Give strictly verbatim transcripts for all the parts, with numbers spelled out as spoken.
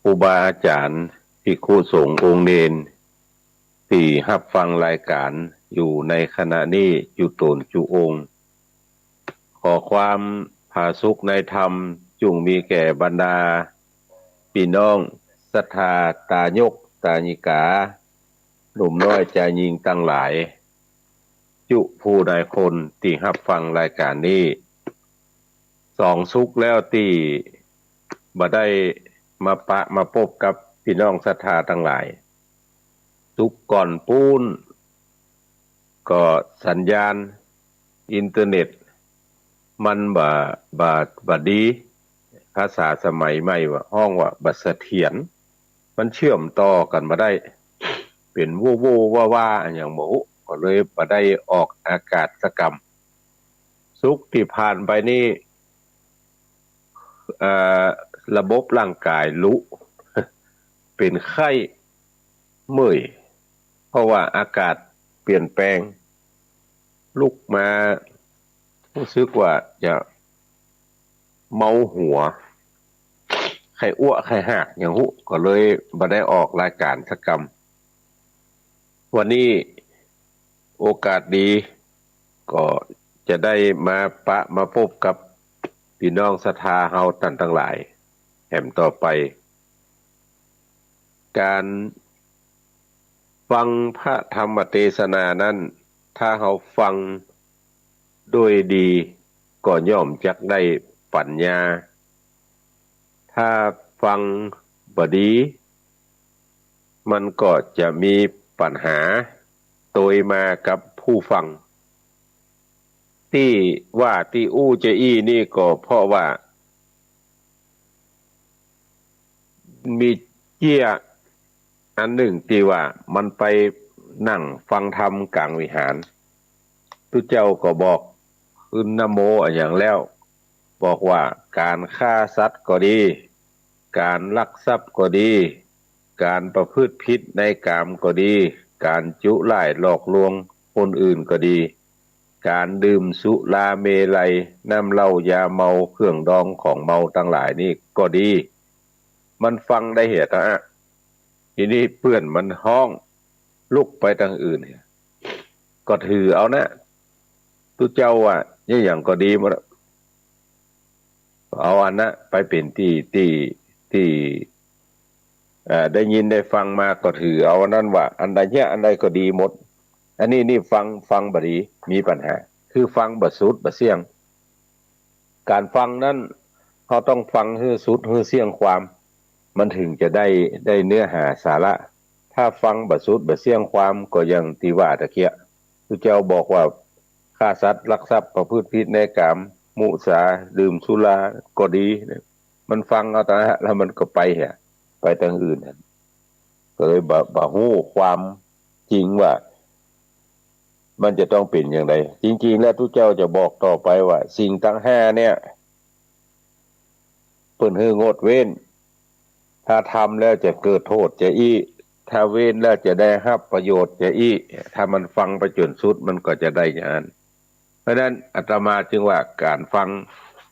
รูบาอาจ๋ารย์ ภิกขุสงฆ์องค์เณร ตี้ฮับฟังรายก๋านอยู่ในขณะนี้ จุตนจุองค์ ขอความผาสุกในธรรม จุ่งมีแก่บรรดาปี้น้องศรัทธาตายกตายิกา หนุ่มน้อยจายญิงตังหลาย จุผู้ใดคนตี้ฮับฟังรายก๋านนี้ สองสุขแล้วตี้บ่ได้มาปะมาปบกับปี้น้องศรัทธาตังหลาย สุขก่อนปู้น ก็สัญญาณอินเทอร์เน็ตมันบ่ บ่ บ่ดี ภาษาสมัยใหม่ว่า ฮ้องว่าบ่เสถียร มันเชื่อมต่อกั๋นบ่ได้ เป๋นโว่ๆ ว้าๆ อะหยังบ่ฮู้ ก็เลยบ่ได้ออกอากาศสักกำ สุขตี้ผ่านไปนี้ เอ่อ ระบบร่างก๋ายลุ เป๋นไข้ เมื่อย เพราะว่าอากาศเปลี่ยนแปลง ลุกมา ฮู้สึกว่าจะเมาหัว ไข้อั้วไข้หากหยังฮู้ ก็เลยบ่ได้ออกรายก๋านสักกำ วันนี้โอกาสดี ก็จะได้มาปะมาปบกับปี้น้องศรัทธาเฮาต้านตังหลาย แหมต่อไป ก๋านฟังพระธรรมเตสนานั้น ถ้าเฮาฟังโดยดี ก็ย่อมจักได้ปั๋ญญา ถ้าฟังบ่ดี มันก็จะมีปั๋ญหาโตยมากับผู้ฟัง ตี้ว่าตี้อู้จาอี้นี่ก็เพราะว่า มีเจี๊ยอันนึ่งตี้ว่ามันไปนั่งฟังธรรมก๋างวิหาร ตุ๊เจ้าก็บอกขึ้นนะโมอะหยังแล้ว บอกว่าก๋านฆ่าสัตว์ก็ดี ก๋านลักทรัพย์ก็ดี ก๋านประพฤติผิดในกามก็ดี ก๋านจุล่ายหลอกลวงคนอื่นก็ดี ก๋านดื่มสุราเมรัย น้ำเหล้ายาเมา เครื่องดองของเมาตังหลายนี่ก็ดี มันฟังได้เหียตะอะ ทีนี้เปื้อนมันฮ้องลุกไปตังอื่น ก็ถือเอานะ ตุ๊เจ้าว่าอะหยังก็ดีหมดอะ เอาอันนะไปเป๋นตี้ ตี้ ตี้ เอ่อ ได้ยินได้ฟังมาก็ถือเอาอันนั้นว่า อันใดเหียอันใดก็ดีหมด อันนี้นี่ฟัง ฟังบ่ดี มีปั๋ญหา คือฟังบ่สุดบ่เสี้ยง ก๋านฟังนั้น เฮาต้องฟังหื้อสุดหื้อเสี้ยงความ มันถึงจะได้ ได้เนื้อหาสาระ ถ้าฟังบ่สุดบ่เสี้ยงความ ก็อย่างตี้ว่าตะเกียะ ตุ๊เจ้าบอกว่า ฆ่าสัตว์ ลักทรัพย์ ประพฤติผิดในกาม มุสา ดื่มสุราก็ดี มันฟังเอาตะอะ แล้วมันก็ไปเหีย ไปตังอื่น ก็เลยบ่ บ่ฮู้ความจริงว่า มันจะต้องเป๋นอย่างใด จริงๆ แล้วตุ๊เจ้าจะบอกต่อไปว่า สิ่งตังห้าเนี่ย เปิ้นหื้องดเว้น ถ้าทำแล้วจะเกิดโทษจาอี้ ถ้าเว้นแล้วจะได้ฮับประโยชน์จาอี้ ถ้ามันฟังไปจ๋นสุดมันก็จะได้อย่างนั้น เพราะฉะนั้นอาตมาจึงว่าก๋านฟัง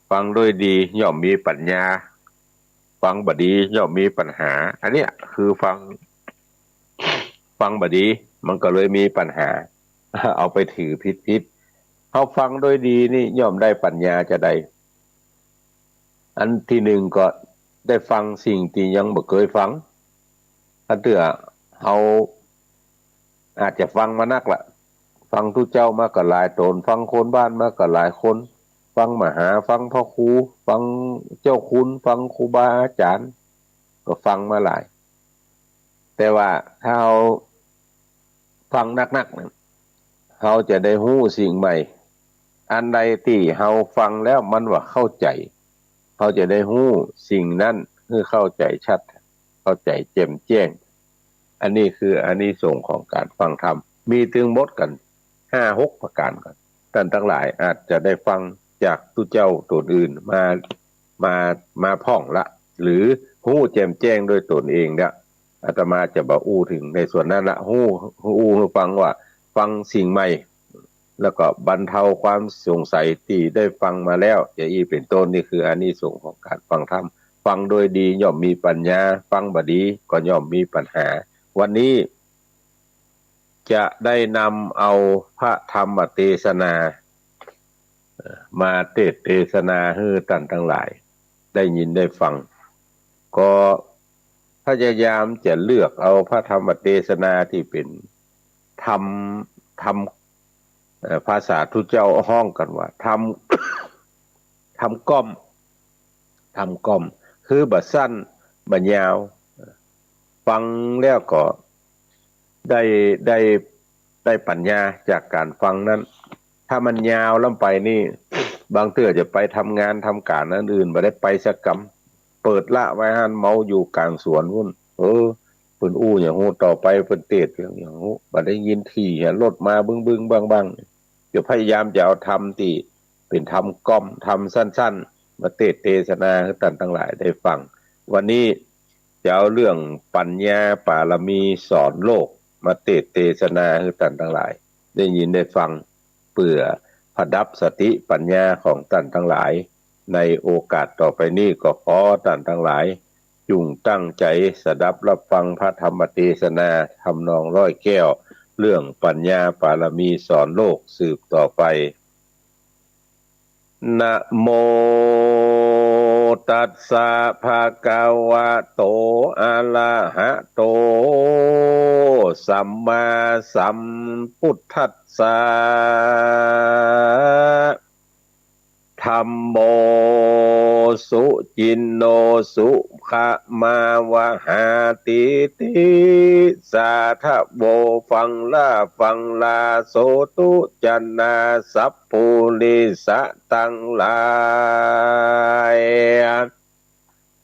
ฟังโดยดีย่อมมีปั๋ญญา ฟังบ่ดีย่อมมีปั๋ญหา อันเนี้ยคือฟัง ฟังบ่ดีมันก็เลยมีปั๋ญหา เอาไปถือผิดๆ เฮาฟังโดยดีนี่ย่อมได้ปั๋ญญาจาใด อันตี้นึ่งก็ได้ฟังสิ่งตี้ยังบ่เกยฟัง ถ้าเตื้อเฮาอาจจะฟังมานักละ ฟังตุ๊เจ้ามาก็หลายต๋น ฟังคนบ้านมาก็หลายคน ฟังมหา ฟังพระครู ฟังเจ้าคุณ ฟังครูบาอาจ๋ารย์ ก็ฟังมาหลาย แต่ว่าถ้าเฮาฟังนักๆ เนี่ย เฮาจะได้ฮู้สิ่งใหม่ อันใดตี้เฮาฟังแล้วมันว่าเข้าใจ๋ เฮาจะได้ฮู้สิ่งนั้นหื้อเข้าใจ๋ชัด เข้าใจ๋แจ่มแจ้ง อันนี้คืออานิสงส์ของก๋านฟังธรรม มีตึงหมดกั๋นห้าหกประก๋านกั๋น ต้านตังหลายอาจจะได้ฟังจากตุ๊เจ้าต๋นอื่นมา มา มาพ่องละ หรือฮู้แจ่มแจ้งด้วยต๋นเองละ อาตมาจะบ่อู้เถิงในส่วนนั้นละ ฮู้ ฮู้หื้อฟังว่าฟังสิ่งใหม่ แล้วก็บรรเทาความสงสัยตี้ได้ฟังมาแล้ว อย่างอี้เป๋นต้น นี่คืออานิสงส์ของก๋านฟังธรรม ฟังโดยดีย่อมมีปัญญา ฟังบ่ดีก็ย่อมมีปัญหา วันนี้จะได้นำเอาพระธรรมเตสนา เอ่อ มาเตสน์เตสนาหื้อต้านตังหลายได้ยินได้ฟัง ก็พยายามจะเลือกเอาพระธรรมเตสนาตี้เป๋นธรรม ธรรม เอ่อ ภาษาตุ๊เจ้าฮ้องกั๋นว่าธรรม ธรรมก้อม ธรรมก้อม คือบ่สั้นบ่ยาว ฟังแล้วก็ได้ ได้ ได้ปัญญาจากก๋านฟังนั้น ถ้ามันยาวล้ำไปนี่ บางเตื้อจะไปทำงานทำก๋านอันอื่นบ่ได้ไปสักกำ เปิดละไว้หั้น เมาอยู่ก๋างสวนปู๊น เออ เปิ้นอู้หยังฮู้ ต่อไปเปิ้นเตสน์เรื่องหยังฮู้ บ่ได้ยิน ถี่รถมาบึ้งๆ บั้งๆ จะพยายามจะเอาธรรมตี้เป๋นธรรมก้อม ธรรมสั้นๆ มาเตสน์เตสนาหื้อต้านตังหลายได้ฟัง วันนี้จะเอาเรื่องปัญญาปารมีสอนโลกมาเตสน์เตสนาหื้อต้านตังหลายได้ยินได้ฟัง เปื้อผดับสติปัญญาของต้านตังหลาย ในโอกาสต่อไปนี้ก็ขอต้านตังหลาย จุ่งตั้งใจ๋สดับรับฟังพระธรรมเตสนาทำนองร้อยแก้ว เรื่องปัญญาปารมีสอนโลกสืบต่อไป นะโมตัสสะ ภะคะวะโต อะระหะโต สัมมาสัมพุทธัสสะ ธัมโม สุจินโน สุขะมาวะหาติติ สาธะโว ฟังลา ฟังลา โสตุจะนา สัพปูริสะตังหลาย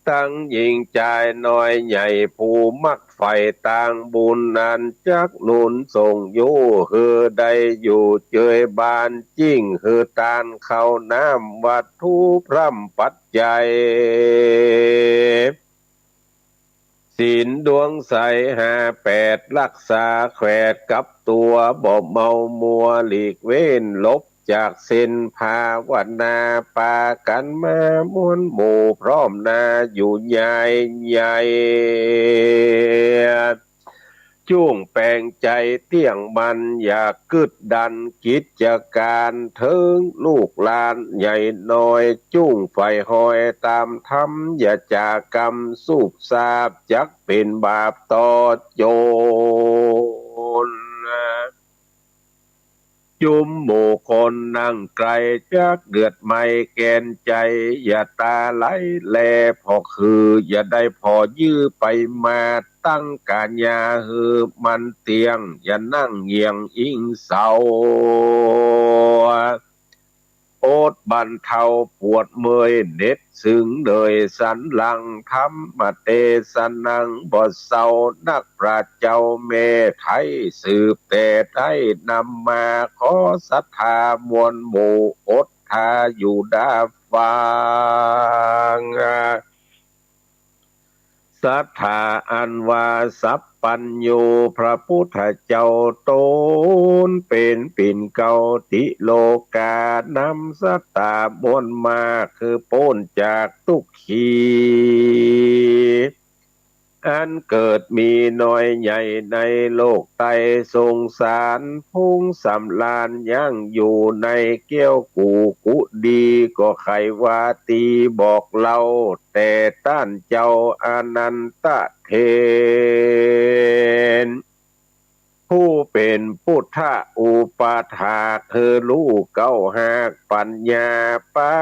ตังญิงจายน้อยใหญ่ ผู้มักใฝ่ตางบุญนั้น จักหนุนส่งอยู่หื้อได้อยู่เจยบาน จิ่งหื้อตานข้าวน้ำ วัตถุพร่ำปัจจัย ศีลดวงใสห้าแปด รักษาแขวดกับตั๋ว บ่เมามัวหลีกเว้น หลบจากเส้นภาวนา ปากั๋นมาม้วนหมู่พร้อมหน้าอยู่ใหญ่ใหญ่ จุ่งแป๋งใจ๋เตี้ยงมั่น อย่ากึ๊ดดันกิจก๋าน เถิงลูกหลานใหญ่น้อย จุ่งใฝ่ฮอยต๋ามธรรม อย่าจ๋ากำสูบซาบ จักเป๋นบาปต่อโจร จุมหมู่คนนั่งใก้ จักเดือดไหม้แก่นใจ๋ อย่าต๋าไหลแล ผ่อคืออย่าได้ผ่อยื้อไปมา ตั้งก๋ายาหื้อมันเตี้ยง อย่านั่งเหยี่ยงอิงเสา อดบรรเทาปวดเมื่อยเหน็ด ซึ่งเหนื่อยสันหลัง ธรรมเตสนาบ่เซา นักปราชญ์เจ้าแม่ไทย สืบแต่ได้นำมา ขอศรัทธามวลหมู่ อดถ้าอยู่ดาฟัง ศรัทธาอันว่าสัพพัญญู พระพุทธเจ้าต๋นเป๋นปิ่นเกล้าติโลกา นำสัตตามวลมาก คือป๊นจากตุ๊กขี อันเกิดมีน้อยใหญ่ในโลกไตรสงสาร พุงสำราญยังอยู่ในแก้วกูกุดี ก็ใค่ว่าตี้บอกเล่า แต่ต้านเจ้าอานันทเถร ผู้เป๋นปุทธอุปถาก หื้อฮู้เกล้าหากปัญญา ปา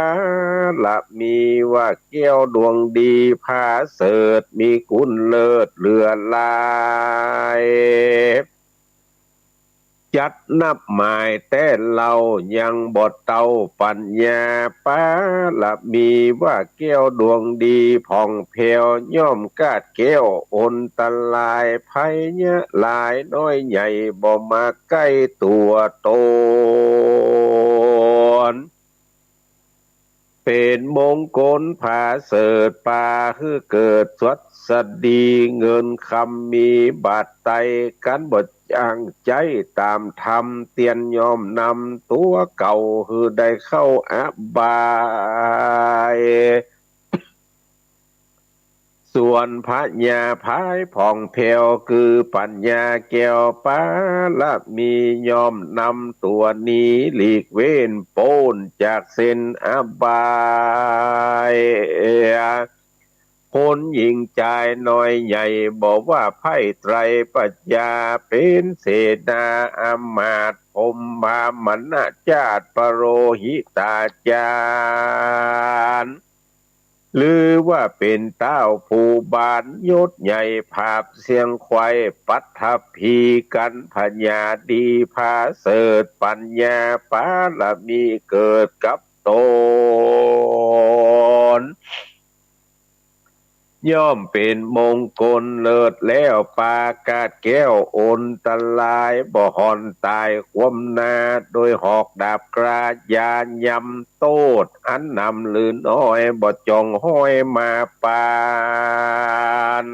รมีว่าแก้วดวงดีผาเสริฐ มีคุณเลิศเหลือหลาย จัดนับหมายแต่เล่ายังบ่เต้าปัญญา ปารมีว่าแก้วดวงดีผ่องแผ้ว ย่อมกาดแคล้วอันตราย ภัยยะหลายน้อยใหญ่ บ่มาใก้ตั๋วต๋น เป๋นมงคลผาเสริฐ ปาหื้อเกิดสวัสดี เงินคำมีบาทไต กั๋นบ่จั้งใจ๊ต๋ามธรรม เตียนย่อมนำตั๋วเก่า หื้อได้เข้าอบาย ส่วนผญาผายผ่องแผ้ว คือผญาแก้วปารมี ย่อมนำตั๋วหนีหลีกเว้นป๊นจากเส้นอบาย คนหญิงจายน้อยใหญ่ บ่ว่าไพร่ไตรประชา เป๋นเสนาอำมาตย์ พรหมามณจาติ ปโรหิตาจารย์ หรือว่าเป๋นต้าวผู้บานยศใหญ่ ผาบเสียงไขว้ ปัตถภี กัณฑ์ผญาดีผาเสริฐ ผญาปารมีเกิดกับต๋น ย่อมเป๋นมงคลเลิศแล้ว ปราศแก้วอันตราย บ่ห่อนต๋ายคว่ำหน้า โดยหอกดาบกล้ายา ย่ำโต้ษอันนำหรือน้อย บ่จ้องห้อยมาปาน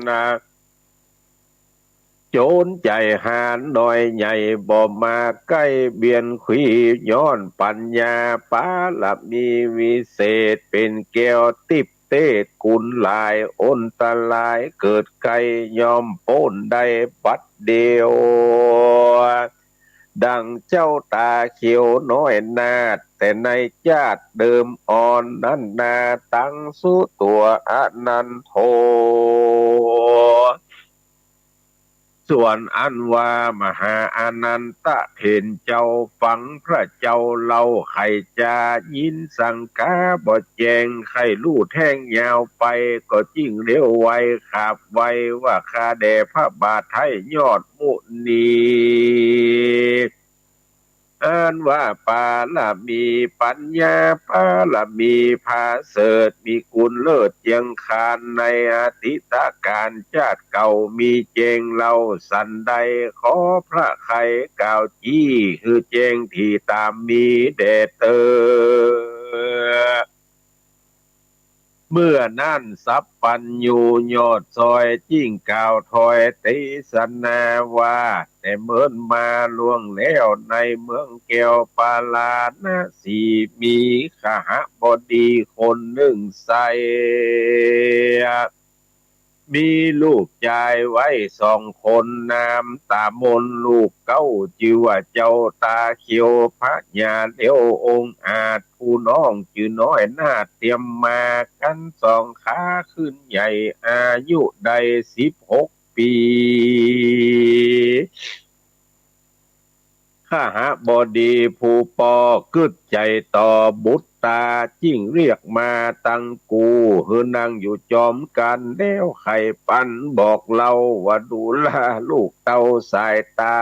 โจรใจ๋หาญน้อยใหญ่ บ่มาใก้เบียดขี ย้อนผญาปารมีวิเศษ เป๋นแก้วทิพย์เทศกุลหลาย อันตรายเกิดใก้ ย่อมป๊นได้บัดเดียว ดังเจ้าต๋าเขียวน้อยนาถ แต่ในจาติเดิมอ่อนนั้นนา ตังสุตั๋วอนันโถ ส่วนอันว่ามหาอานันทะเถรเจ้า ฟังพระเจ้าเล่าไขจา ยินสังขะบ่แจ้ง ใค่ฮู้แท้งยาวไป ก็จึงเร็วไวขาบไว ว่าข้าแด่พระบาทไท้ยอดมุนี อันว่าปารมีผญาปารมีผาเสริฐ มีกุณเลิศเยียงคาน ในอดีตก๋าลจาติเก่า มีแจ้งเล่าสันใด ขอพระไขกล่าวจี้ หื้อแจ้งตี้ต๋ามมีแด่เตอ เมื่อนั้นสัพพัญญูยอดซอย จึงกล่าวถ้อยเตสนาว่า แต่เมินมาล่วงแล้ว ในเมืองแก้วปาราณสี มีขหบดีคนนึ่งใส่ มีลูกจายไว้สองคน นามต๋ามนลูกเก๊า จื้อว่าเจ้าต๋าเขียว ผญาเลี้ยวองอาจ ผู้น้องจื้อน้อยนาถเตียมมา กั๋นสองขาขึ้นใหญ่ อายุได้สิบหกปี๋ ขหบดีผู้ป้อกึ๊ดใจ๋ต่อบุตรา จึงเรียกมาตังกู้ หื้อนั่งอยู่จอมกั๋น แล้วใค่ปันบอกเล่า ว่าดูราลูกเต้าสายต๋า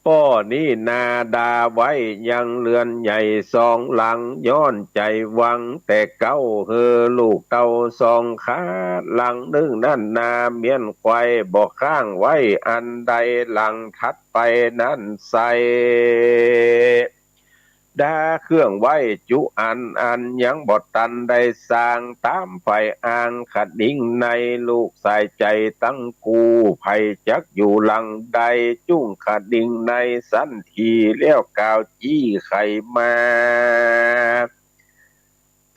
ป้อนี้นาดาไว้ยังเฮือนใหญ่สองหลัง ย้อนใจ๋หวังแต่เก๊า หื้อลูกเต้าสองขา หลังนึ่งนั้นนาเมี้ยนไขว้ บ่ค้างไว้อันใด หลังถัดไปนั้นใส่ ดาเครื่องไหว้จุอัน อันยังบ่ตันได้สร้าง ต๋ามใฝ่อ่างคะนิงใน ลูกสายใจ๋ตังกู้ ใผจักอยู่หลังใด จุ่งคะนิงในสันที แล้วกล่าวจี้ไขมา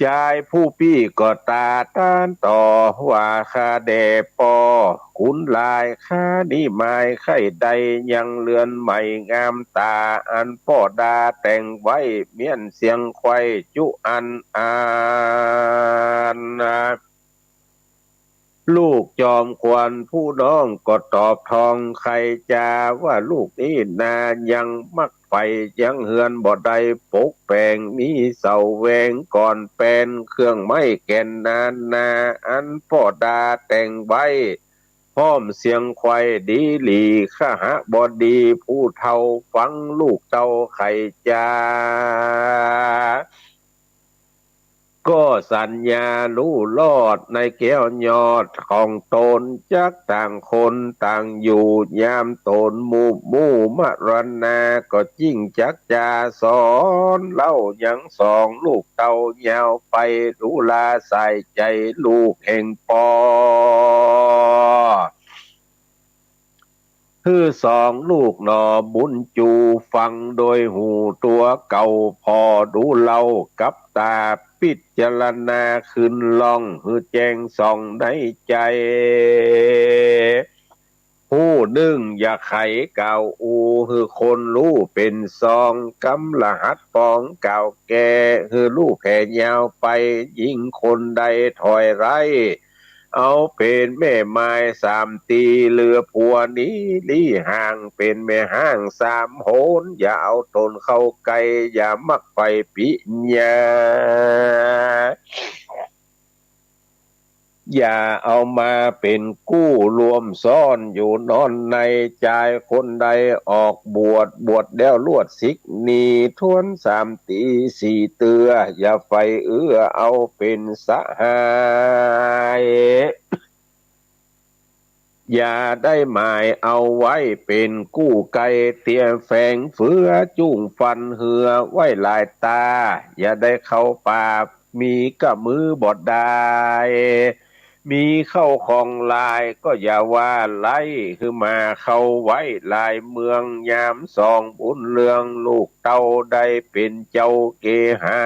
จายผู้ปี้ก็ต๋าต้านต่อ ว่าข้าแด่ป้อ กุณหลาย ข้านี้หมายใค่ได้ยังเฮือนใหม่งามต๋า อันป้อดาแต่งไว้ เมี้ยนเสียงไขว้จุอันอัน ลูกจอมขวัญผู้น้องก็ตอบทองไขจา ว่าลูกนี้นายังมักใฝ่ยังเฮือนบ่ได้ปกแป๋ง มีเสาแหวงก่อนแปน เครื่องไม้แก่นนานา อันป้อดาแต่งไว้ พร้อมเสียงไขว้ดีหลี ขหบดีผู้เฒ่าฟังลูกเต้าไขจา ก็สัญญาฮู้รอดในแก้วยอดของต๋น จักต่างคนต่างอยู่ ยามต๋นหมู่หมู่มรณา ก็จึงจักจาสอนเล่ายังสองลูกเต้ายาวไป ดูราสายใจ๋ลูกแห่งป้อ หื้อสองลูกหนอบุญจูฟังโดยหูตั๋วเก่า ผ่อดูเล่ากับต๋า พิจารณาคืนล่องหื้อแจ้งส่องในใจ๋ ฮู้นึ่งอย่าไขกล่าวอู้ หื้อคนฮู้เป๋นซอง กำละหัดปองกล่าวแก่ หื้อฮู้แผ่ยาวไป ยิ่งคนใดถอยไร้ เอาเป๋นแม่หมายสามตี เหลือผัวหนีลี้ห่าง เป๋นแม่ฮ้างสามโหน อย่าเอาต๋นเข้าใก้ อย่ามักใฝ่ปิญญา อย่าเอามาเป๋นกู้ร่วมซ้อน อยู่นอนใน จายคนใดออกบวช บวชแล้วลวดสิกหนี ทวนสามตีสี่เตื้อ อย่าใฝ่เอื้อเอาเป๋นสหาย อย่าได้หมายเอาไว้เป๋นกู้ใก้ เตียแฝงเฟือจุ่งฟันเหือไว้หลายตา อย่าได้เข้าป่า มีก้ามือบ่ดาย มีเข้าของหลายก็อย่าว่าไร้ หื้อมาเข้าไว้หลายเมือง ยามสองบุญเรื่อง ลูกเต้าได้เป๋นเจ้าเกหา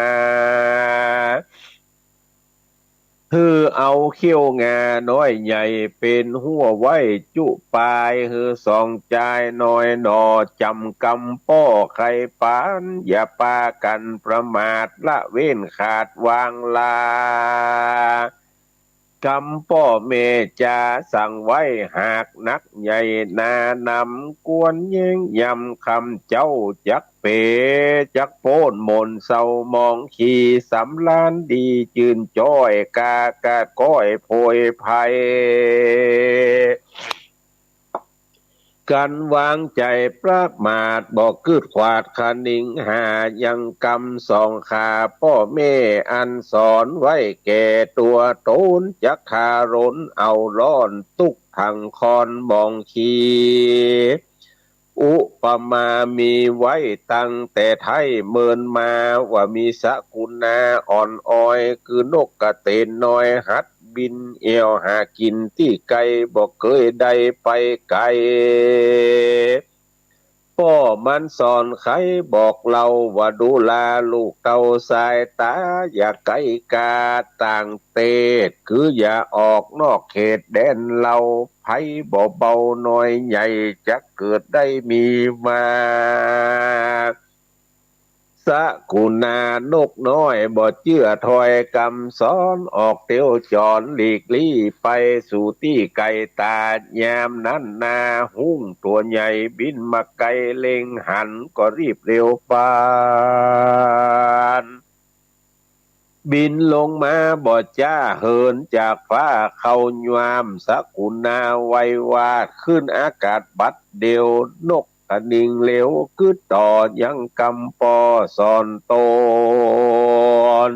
หื้อเอาเขี้ยวงาน้อยใหญ่ เป๋นหัวไว้จุปาย หื้อสองจายน้อยหน่อ จ๋ำกำป้อใค่ปาน อย่าปากั๋นประมาท ละเว้นขาดวางลา กำป้อแม่จ๋าสั่งไว้ หากนักใหญ่หนานำ ควรแย้งยำคำเจ้า จักเป๋ จักโป๊นหม่นเศร้าหมองขี้ สำราญดีจื้นจ้อย กากาดก้อยโผยภัย กั๋นวางใจ๋ประมาท บ่กึ๊ดขวาดคะนิงหา ยังกำสองขาป้อแม่ อันสอนไว้แก่ตั๋วต๋น จักทารุณเอาร้อน ตุ๊กถังคอนหมองขี้ อุปมามีไว้ตั้งแต่ไท้เมินมา ว่ามีสกุณาอ่อนออย คือนกกระเตนน้อยหัดบิน แอ่วหากิ๋นตี้ไกล บ่เกยได้ไปไกล ป้อมันสอนใค่บอกเล่า ว่าดูราลูกเต้าสายต๋า อย่าไกลกาต่างเตศ คืออย่าออกนอกเขตแดนเฮา ภัยบ่เบาน้อยใหญ่ จักเกิดได้มีมา สกุณานกน้อยบ่เจื้อถ้อยกำสอน ออกเตียวจ๋อนหลีกลี้ไป สู่ตี้ไกลต๋า ยามนั้นนาฮุ้งตั๋วใหญ่บินมาไกล เล็งหันก็รีบเร็วปาน บินลงมาบ่จ๊า เหินจากฟ้าเข้ายวาม สกุณาไววาด ขึ้นอากาศบัดเดี่ยว นกคะนิงเร็วกึ๊ดต่อยังกำป้อสอนต๋น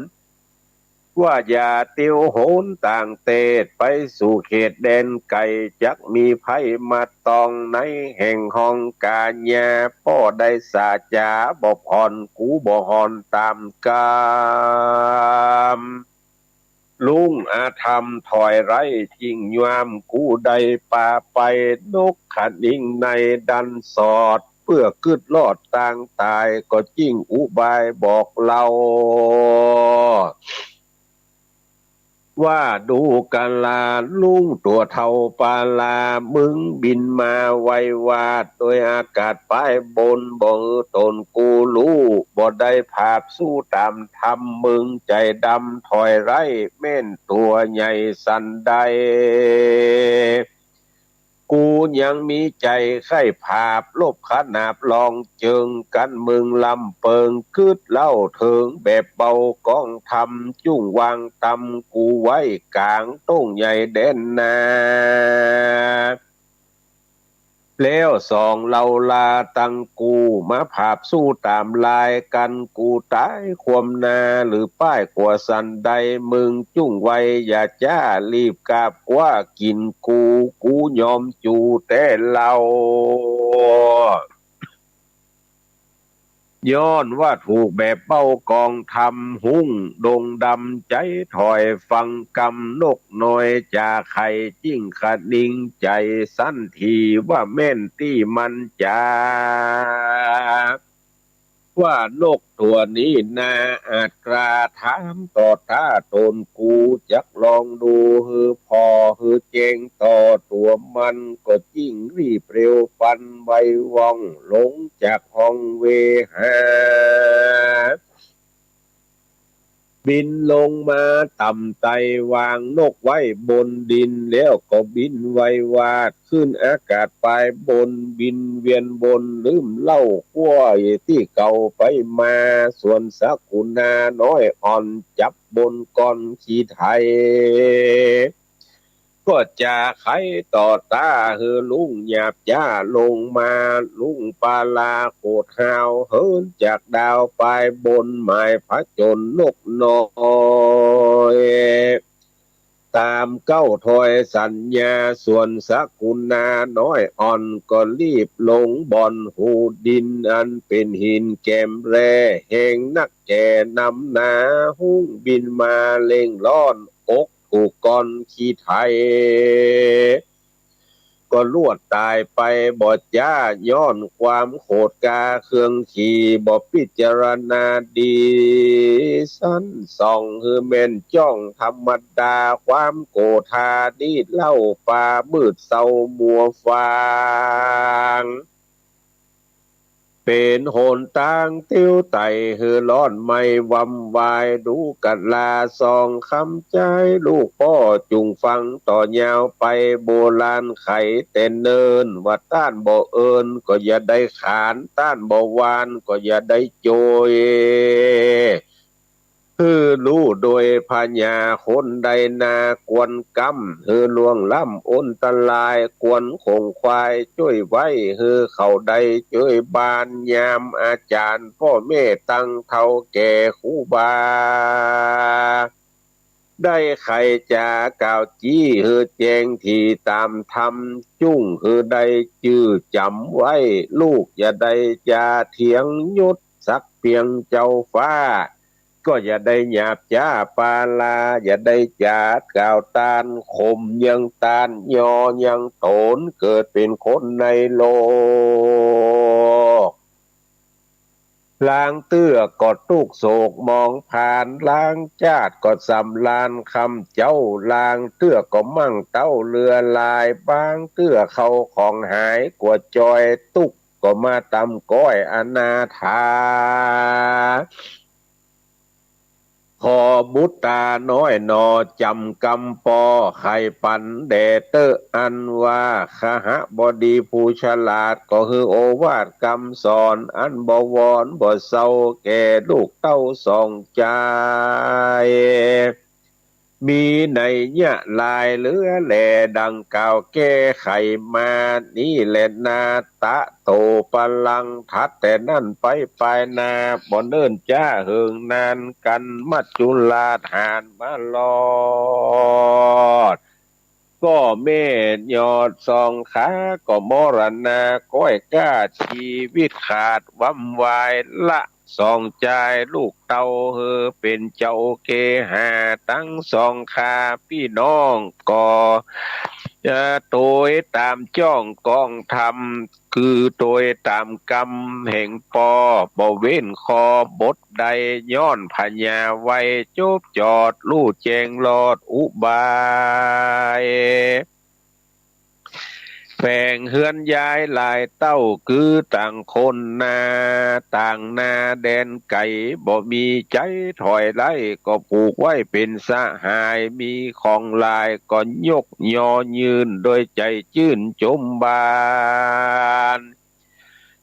ว่าอย่าเตียวโหนต่างเตศ ไปสู่เขตแดนไกล จักมีภัยมาตอง ในแห่งห้องก๋าญา ป้อได้สาจ๋าบ่ผ่อน กูบ่ห่อนต๋ามกำ ลุงอาธรรมถอยไร้จิ่งยวาม กูได้ปาไป นกคะนิงในดันสอด เปื้อกึ๊ดรอดตางต๋าย ก็จิ่งอุบายบอกเล่า ว่าดูกราลุงตั๋วเฒ่าปาลา มึงบินมาไววาด โดยอากาศป้ายบน บ่หื้อต๋นกูฮู้ บ่ได้ผาบสู้ต๋ามธรรม มึงใจ๋ดำถอยไร้ แม่นตั๋วใหญ่สันใด กูยังมีใจ๋ใค่ผาบ ลบขนาบลองเจิง กั๋นมึงลำเปิง กึ๊ดเล่าเถิงแบบเบากองธรรม จุ่งวางตำกูไว้ก๋างต้งใหญ่แดนนา แล้วสองเฮาลาตังกู มาผาบสู้ต๋ามลายกั๋น กูต๋ายความนา หรือป้ายกั๋วสันใด มึงจุ่งไวอย่าจ๊า รีบกาบคว้ากิ๋นกู กูยอมจู๋แต๊เล่า ย้อนว่าถูกแบบเบ้ากองธรรม ฮุ้งดงดำใจ๋ถอยฟังกำ นกน้อยจ๋าไข่ จิ่งคะนิงใจ๋สันที ว่าแม่นตี้มันจ๋า ว่านกตั๋วนี้นา อาจกล้าถามต่อถ้าต๋นกู จักลองดูหื้อผ่อหื้อแจ้งต่อตั๋วมัน ก็จึ่งรีบเร็วปลันไวว่อง ลงจากห้องเวหา บินลงมาต่ำไต้ วางนกไว้บนดิน แล้วก็บินไววาดขึ้นอากาศไปบน บินเวียนบนลืมเล่า คว้าตี้เก่าไปมา ส่วนสกุณาน้อยอ่อนจับบนก้อนขี้ไถ ก็จะไขต่อถ้าหื้อลุงหยาบจ๊าลงมา ลุงปาลาโขดฮาว เหินจากดาวไปบน หมายผจญนกน้อย ต๋ามเก๊าถ้อยสัญญา ส่วนสกุณาน้อยอ่อน ก็รีบลงบ่อนหูดิน อันเป๋นหินแกมแร่ แฮงนักแก่นำหนา ฮุ่งบินมาเร่งร้อน อกถูกก้อนขี้ไถ ก็ลวดต๋ายไปบ่จ๊า ย้อนความโขดกาเครื่องขี่ บ่ปิจารณาดีสันส่อง หื้อแม่นจ้องธรรมดา ความโกธานี้เล่า ฟ้ามืดเศร้ามัวฟาง เป๋นหนตางเตียวไต่ หื้อร้อนไหม้วำวาย ดูกะลาส่องคำใจ๊ ลูกป้อจุ่งฟังต่อยาวไป โบราณไขแต่เนิ่น ว่าต้านบ่เอิญก็อย่าได้ขาน ต้านบ่วานก็อย่าได้โจย หื้อฮู้โดยพญาคนใดนากวนกำ หื้อล่วงล้ำอนตราย กวนขงควายจ้วยไว้ หื้อเขาได้จ้วยบาน ยามอาจารย์ป้อแม่ตังเฒ่าแก่ครูบา ได้ไขจ๋ากล่าวจี้ หื้อแจ้งถี่ต๋ามธรรม จุ่งหื้อได้จื้อจ๋ำไว้ ลูกอย่าได้จ๋าเถียง ยศศักดิ์เปียงเจ้าฟ้า ก็อย่าได้หยาบจ๊าปาลา อย่าได้จ๋ากล่าวต้าน ข่มยังต้าน ยอยังต๋น เกิดเป๋นคนในโลก ลางเตื้อก็ตุ๊กข์โศกมองผ่าน ลางจ๊าดก็สำราญคำเจ๊า ลางเตื้อก็มั่งเต้าเลือหลาย บางเตื้อเข้าของหายกั๋วจอย ตุ๊กข์ก็มาตำก้อยอนาถา ขอบุตรต๋าน้อยหน่อจ๋ำกำป้อ ไขปันแด่เต๊อะ อันว่าคหบดีผู้ฉลาด ก็หื้อโอวาทกำสอน อันบ่วอนบ่เศร้า แก่ลูกเต้าสองจาย มีนัยยะหลายเหลือแล ดังกล่าวแก้ไขมา นี้แลนา ตะโตปะลัง ถัดแต่นั้นไปปายหน้า บ่เนิ่นจ๊าเหิงนาน กั๋นมัจจุราชหาญมารอด ก็แม่ยอดสองขา ก็มรณาก้อยก้า จีวิตขาดวำวายละ สองจายลูกเต้าหื้อเป๋นเจ้าเกหา ตังสองข้าปี้น้องก็จะโตยต๋ามจ้องกองธรรม คือโตยต๋ามกำแห่งป้อ บ่เว้นข้อบทใด ย้อนพญาไวยจบจอด ฮู้แจ้งรอดอุบาย แฝงเฮือนย้ายหลายเต้า คือต่างคนนา ต่างนาแดนไก๋ บ่มีใจ๋ถอยไล่ ก็ผูกไว้เป๋นสหาย มีของหลายก็ยกยอยื่น โดยใจ๋จื้นจมบาน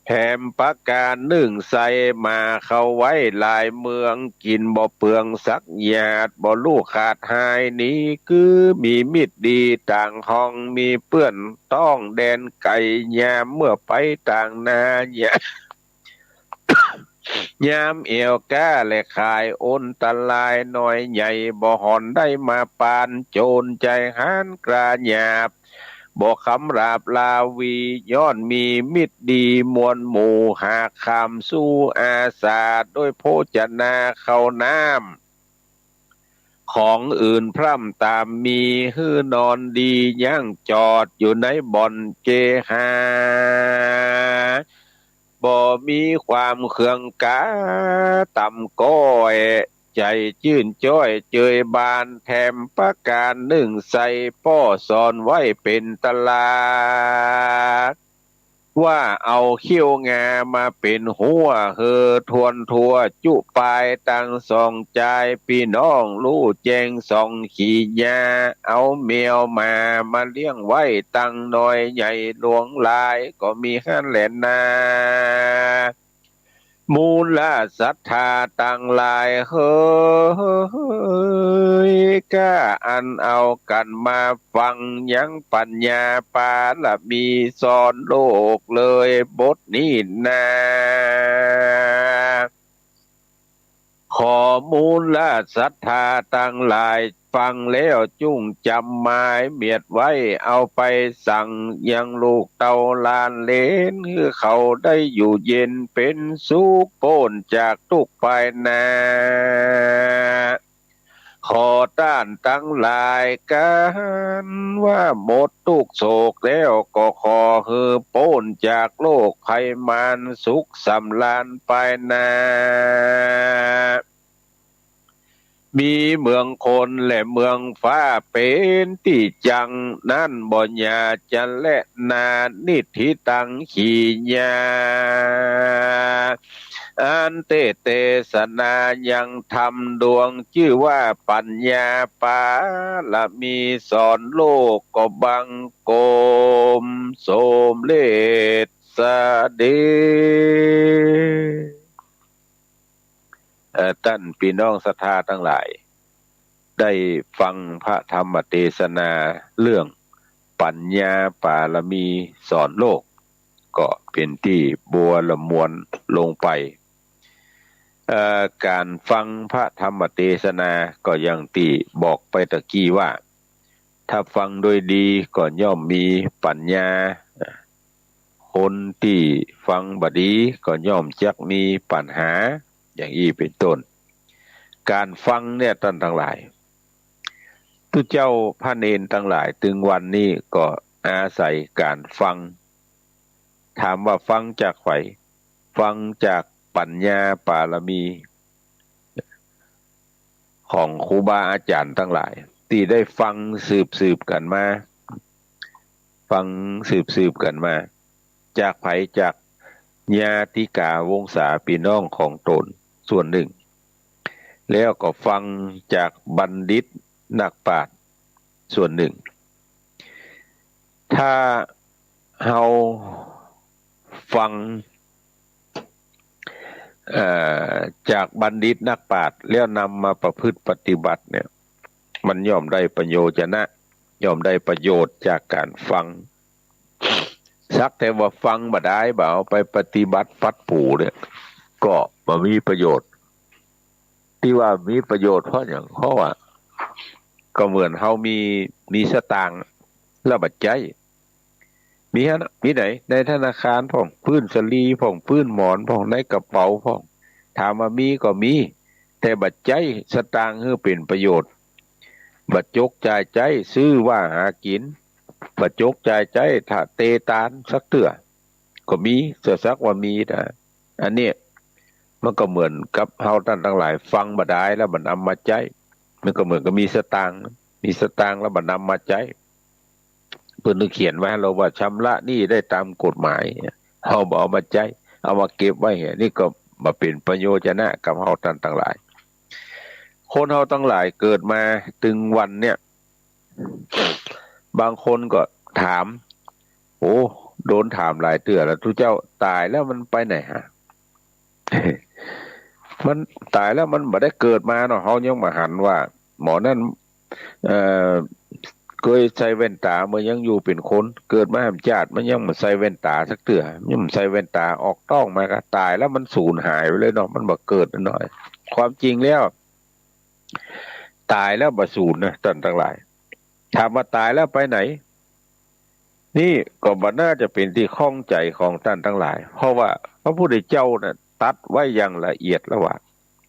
แถมประก๋านนึ่งใส่มาเข้าไว้หลายเมือง กิ๋นบ่เปืองสักหยาด บ่ฮู้ขาดหายหนี คือมีมิตรดีต่างห้อง มีเปื้อนต้องแดนไก๋ ยามเมื่อไปต่างนา ยา ยามแอ่วก้าและขาย อนตรายน้อยใหญ่ บ่หอนได้มาปาน โจรใจ๋ฮ้านกล้าหยาบ บ่คำราบลาวี ย้อนมีมิตรดีมวลหมู่ หากข้ามสู่อาสา โดยโภจนาข้าวน้ำ ของอื่นพร่ำต๋ามมี หื้อนอนดียั้งจอดอยู่ในบ่อนเกหา บ่มีความเคืองกาต่ำก้อย ใจ๋จื้นจ้อยเจยบาน แถมประก๋านนึ่งใส่ป้อสอนไว้เป๋นตลาด ว่าเอาเขี้ยวงามาเป๋นฮั้ว หื้อทวนทั่วจุปายตังสองจาย ปี้น้องฮู้แจ้งสองขีญา เอาแมวหมามาเลี้ยงไว้ตังน้อยใหญ่หลวงหลาย ก็มีหั้นแหละนา มูลศรัทธาตังหลายเหย ก้าอันเอากั๋นมาฟัง ยังปั๋ญญาปารมีสอนโลกเลยบทนี้นา ขอมูลศรัทธาตังหลาย ฟังแล้วจุ่งจ๋ำหมายเมียดไว้ เอาไปสั่งยังลูกเต้าหลานเหลน หื้อเขาได้อยู่เย็นเป๋นสุข ป๊นจากตุ๊กข์ปายหน้า ขอต้านตังหลายกั๋นว่าหมดตุ๊กข์โศกแล้ว ก็ขอหื้อป๊นจากโรคภัยมาร สุขสำราญปายหน้า มีเมืองคนและเมืองฟ้าเป๋นตี้จัง นั้นบ่หย่าจะแลนา นิทธิตังขีญา อันเตสน์เตสนายังธรรมดวง จื้อว่าปั๋ญญาปารมีสอนโลก ก็บังคมสมเร็จเสด็จ เอ่อ ต้านปี้น้องศรัทธาตังหลาย ได้ฟังพระธรรมเตสนาเรื่องปั๋ญญาปารมีสอนโลก ก็เป๋นตี้บัวระมวลลงไป เอ่อ ก๋านฟังพระธรรมเตสนาก็อย่างตี้บอกไปตะกี้ว่า ถ้าฟังโดยดีก็ย่อมมีปั๋ญญา คนตี้ฟังบ่ดีก็ย่อมจักมีปั๋ญหา อย่างอี้เป๋นต้น ก๋านฟังเนี่ยต้านตังหลาย ตุ๊เจ้าพระเณรตังหลายตึงวันนี้ก็อาศัยก๋านฟัง ถามว่าฟังจากใผ ฟังจากปั๋ญญาปารมี ของครูบาอาจ๋ารย์ตังหลาย ตี้ได้ฟังสืบๆ กั๋นมา ฟังสืบๆ กั๋นมา จากใผ จากญาติกาวงศาปี้น้องของต๋นส่วนนึ่ง แล้วก็ฟังจากบัณฑิตนักปราชญ์ส่วนนึ่ง ถ้าเฮาฟัง เอ่อ จากบัณฑิตนักปราชญ์แล้วนำมาประพฤติปฏิบัติเนี่ย มันย่อมได้ประโยชน์จะนะ ย่อมได้ประโยชน์จากก๋านฟัง สักแต่ว่าฟังบ่ได้ บ่เอาไปปฏิบัติฟัดปูเนี่ย ก็บ่มีประโยชน์ ตี้ว่ามีประโยชน์เพราะหยัง เพราะว่า ก็เหมือนเฮามี มีสตางค์แล้วบ่ใจ๊ มีหั้นนะ มีไหน ในธนาคารพ่อง ปื้นสะหลีพ่อง ปื้นหมอนพ่อง ในกระเป๋าพ่อง ถามว่ามีก็มี แต่บ่ใจ๊สตางค์หื้อเป๋นประโยชน์ บ่จกจ่ายใจ๊ ซื่อว่าหากิ๋น บ่จกจ่ายใจ๊ ถ้าเตตานสักเตื้อ ก็มี เสียสักว่ามีนะ อันเนี้ย มันก็เหมือนกับเฮาต้านตังหลาย ฟังบ่ได้แล้วบ่นำมาใจ๊ มันก็เหมือนกับมีสตางค์ มีสตางค์แล้วบ่นำมาใจ๊ เปิ้นเขียนไว้หื้อเฮาว่าชำระหนี้ได้ตามกฎหมาย เฮาบ่เอามาใจ๊ เอามาเก็บไว้เหีย นี่ก็บ่เป๋นประโยชน์จะนะกับเฮาต้านตังหลาย คนเฮาตังหลายเกิดมาตึงวันเนี่ย บางคนก็ถาม โอ้ โดนถามหลายเตื้อแล้ว ตุ๊เจ้า ต๋ายแล้วมันไปไหนฮะ มันต๋ายแล้วมันบ่ได้เกิดมาเนาะ เฮายังบ่หันว่า หมอนั่น เอ่อ เกยใส่แว่นต๋าเมื่อยังอยู่เป๋นคน เกิดมาแหมจาติมันยังบ่ใส่แว่นต๋าสักเตื้อ ยังบ่ใส่แว่นต๋า ออกต๊องมาก็ต๋ายแล้วมันสูญหายไปเลยเนาะ มันบ่เกิดเนาะ ความจริงแล้ว ต๋ายแล้วบ่สูญนะต้านตังหลาย ถามว่าต๋ายแล้วไปไหน นี่ก็บ่น่าจะเป๋นตี้ข้องใจ๋ของต้านตังหลาย เพราะว่าพระพุทธเจ้าน่ะตรัสไว้อย่างละเอียดแล้วว่า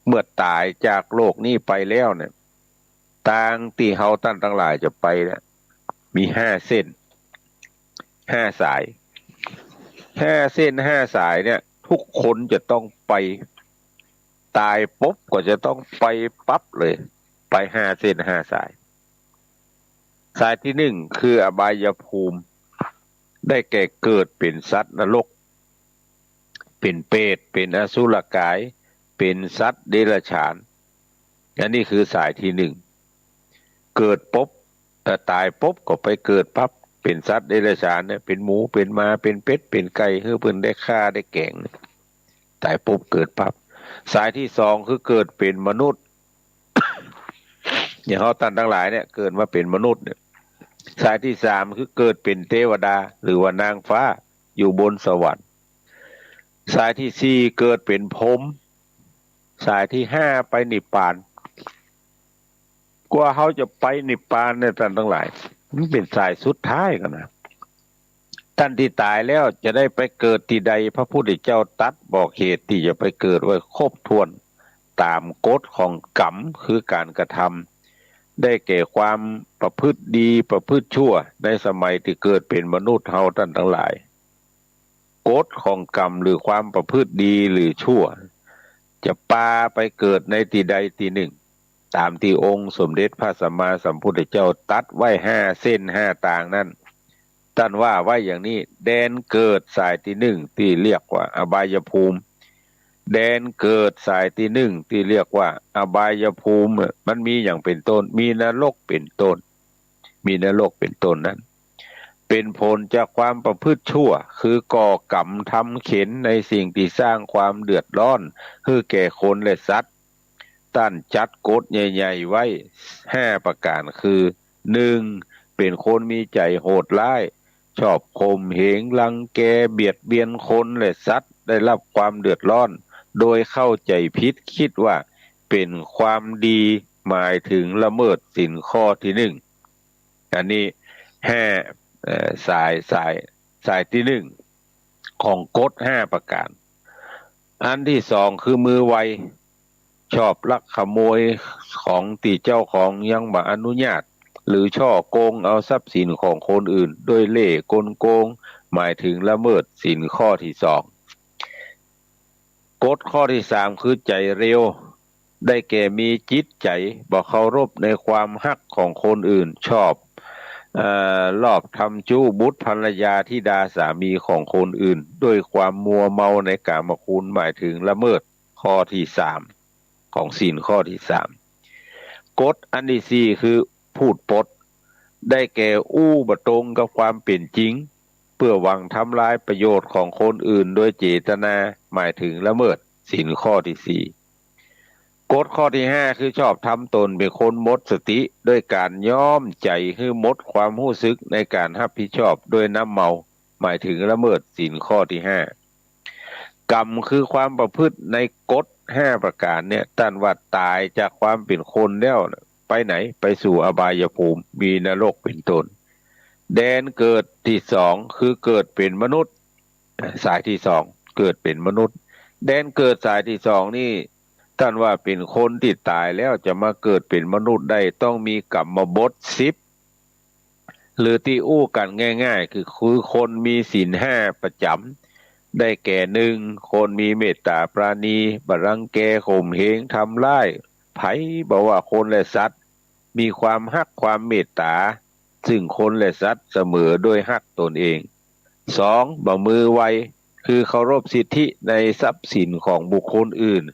เมื่อต๋ายจากโลกนี้ไปแล้วเนี่ย ตางตี้เฮาต้านตังหลายจะไปเนี่ย มีห้าเส้น ห้าสาย ห้าเส้นห้าสายเนี่ย ทุกคนจะต้องไป ต๋ายปุ๊บก็จะต้องไปปั๊บเลย ไปห้าเส้นห้าสาย สายตี้นึ่งคืออบายภูมิ ได้แก่เกิดเป๋นสัตว์นรก เป๋นเปรต เป๋นอสุรกาย เป๋นสัตว์เดรัจฉาน อันนี้คือสายตี้นึ่ง เกิดปุ๊บ เอ่อ ต๋ายปุ๊บก็ไปเกิดปั๊บ เป๋นสัตว์เดรัจฉานเนี่ย เป๋นหมู เป๋นหมา เป๋นเป็ด เป๋นไก่ หื้อเปิ้นได้ฆ่าได้แก๋ง ต๋ายปุ๊บเกิดปั๊บ สายตี้สองคือเกิดเป๋นมนุษย์ อย่างเฮาต้านตังหลายเนี่ย เกิดมาเป๋นมนุษย์เนี่ย สายตี้สามคือเกิดเป๋นเตวดา หรือว่านางฟ้า อยู่บนสวรรค์ สายตี้สี่เกิดเป๋นพรหม สายตี้ห้าไปนิพพาน กว่าเฮาจะไปนิพพานเนี่ย ต้านตังหลาย มันเป๋นสายสุดท้ายกั๋นนะ ต้านตี้ต๋ายแล้วจะได้ไปเกิดตี้ใด พระพุทธเจ้าตรัสบอกเหตุตี้จะไปเกิดไว้ครบถ้วน ต๋ามกฎของกรรม คือก๋านกระทำ ได้แก่ความประพฤติดีประพฤติชั่ว ในสมัยตี้เกิดเป๋นมนุษย์เฮาต้านตังหลาย กฎของกรรมหรือความประพฤติดีหรือชั่ว จะปาไปเกิดในตี้ใดตี้นึ่ง ต๋ามตี้องค์สมเด็จพระสัมมาสัมพุทธเจ้าตรัสไว้ห้าเส้นห้าตางนั้น ต้านว่าไว้อย่างนี้ แดนเกิดสายตี้นึ่งตี้เรียกว่าอบายภูมิ แดนเกิดสายตี้นึ่งตี้เรียกว่าอบายภูมิ มันมีหยังเป๋นต้น มีนรกเป๋นต้น มีนรกเป๋นต้นนั้น เป๋นผลจากความประพฤติชั่ว คือก่อกรรมทำเข็ญในสิ่งตี้สร้างความเดือดร้อนหื้อแก่คนและสัตว์ ต้านจัดกฎใหญ่ๆ ไว้ห้าประก๋าน คือ นึ่ง เป๋นคนมีใจ๋โหดร้าย ชอบข่มเหง รังแก เบียดเบียนคนและสัตว์ ได้รับความเดือดร้อน โดยเข้าใจ๋ผิด กึ๊ดว่าเป๋นความดี หมายเถิงละเมิดศีลข้อตี้นึ่ง อันนี้ห้า เอ่อ สาย สาย สายตี้นึ่ง ของกฎห้าประก๋าน อันตี้สองคือมือไว ชอบลักขโมยของตี้เจ้าของยังบ่อนุญาต หรือฉ้อโกงเอาทรัพย์สินของคนอื่นโดยเล่ห์กลโกง หมายเถิงละเมิดศีลข้อตี้สอง กฎข้อตี้สามคือใจ๋เร็ว ได้แก่มีจิตใจ๋บ่เคารพในความฮักของคนอื่น ชอบ เอ่อ ลอบทำจู๊บุตรภรรยาธิดาสามีของคนอื่น ด้วยความมัวเมาในกามคุณ หมายเถิงละเมิดข้อตี้สาม ของศีลข้อตี้สาม กฎอันตี้สี่คือพูดปด ได้แก่อู้บ่ตรงกับความเป๋นจริง เปื้อหวังทำลายประโยชน์ของคนอื่นโดยเจตนา หมายเถิงละเมิดศีลข้อตี้สี่ กฎข้อตี้ห้าคือชอบทำตนเป๋นคนหมดสติ ด้วยก๋านย้อมใจ๋หื้อหมดความฮู้สึกในก๋านฮับผิดชอบด้วยน้ำเมา หมายเถิงละเมิดศีลข้อตี้ห้า กรรมคือความประพฤติในกฎห้าประก๋านเนี่ย ต้านว่าต๋ายจากความเป๋นคนแล้ว ไปไหน ไปสู่อบายภูมิ มีนรกเป๋นต้น แดนเกิดตี้สองคือเกิดเป๋นมนุษย์ สายตี้สองเกิดเป๋นมนุษย์ แดนเกิดสายตี้สองนี่ ต้านว่าเป๋นคนตี้ต๋ายแล้วจะมาเกิดเป๋นมนุษย์ได้ ต้องมีกรรมบทสิบ หรือตี้อู้กั๋นง่ายๆ คือ คือคนมีศีลห้าประจ๋ำ ได้แก่ นึ่ง คนมีเมตต๋าปราณี บ่รังแกข่มเหงทำร้ายใผ บ่ว่าคนและสัตว์ มีความฮักความเมตต๋า ซึ่งคนและสัตว์เสมอโดยฮักตนเอง สอง บ่มือไว คือเคารพสิทธิในทรัพย์สินของบุคคลอื่น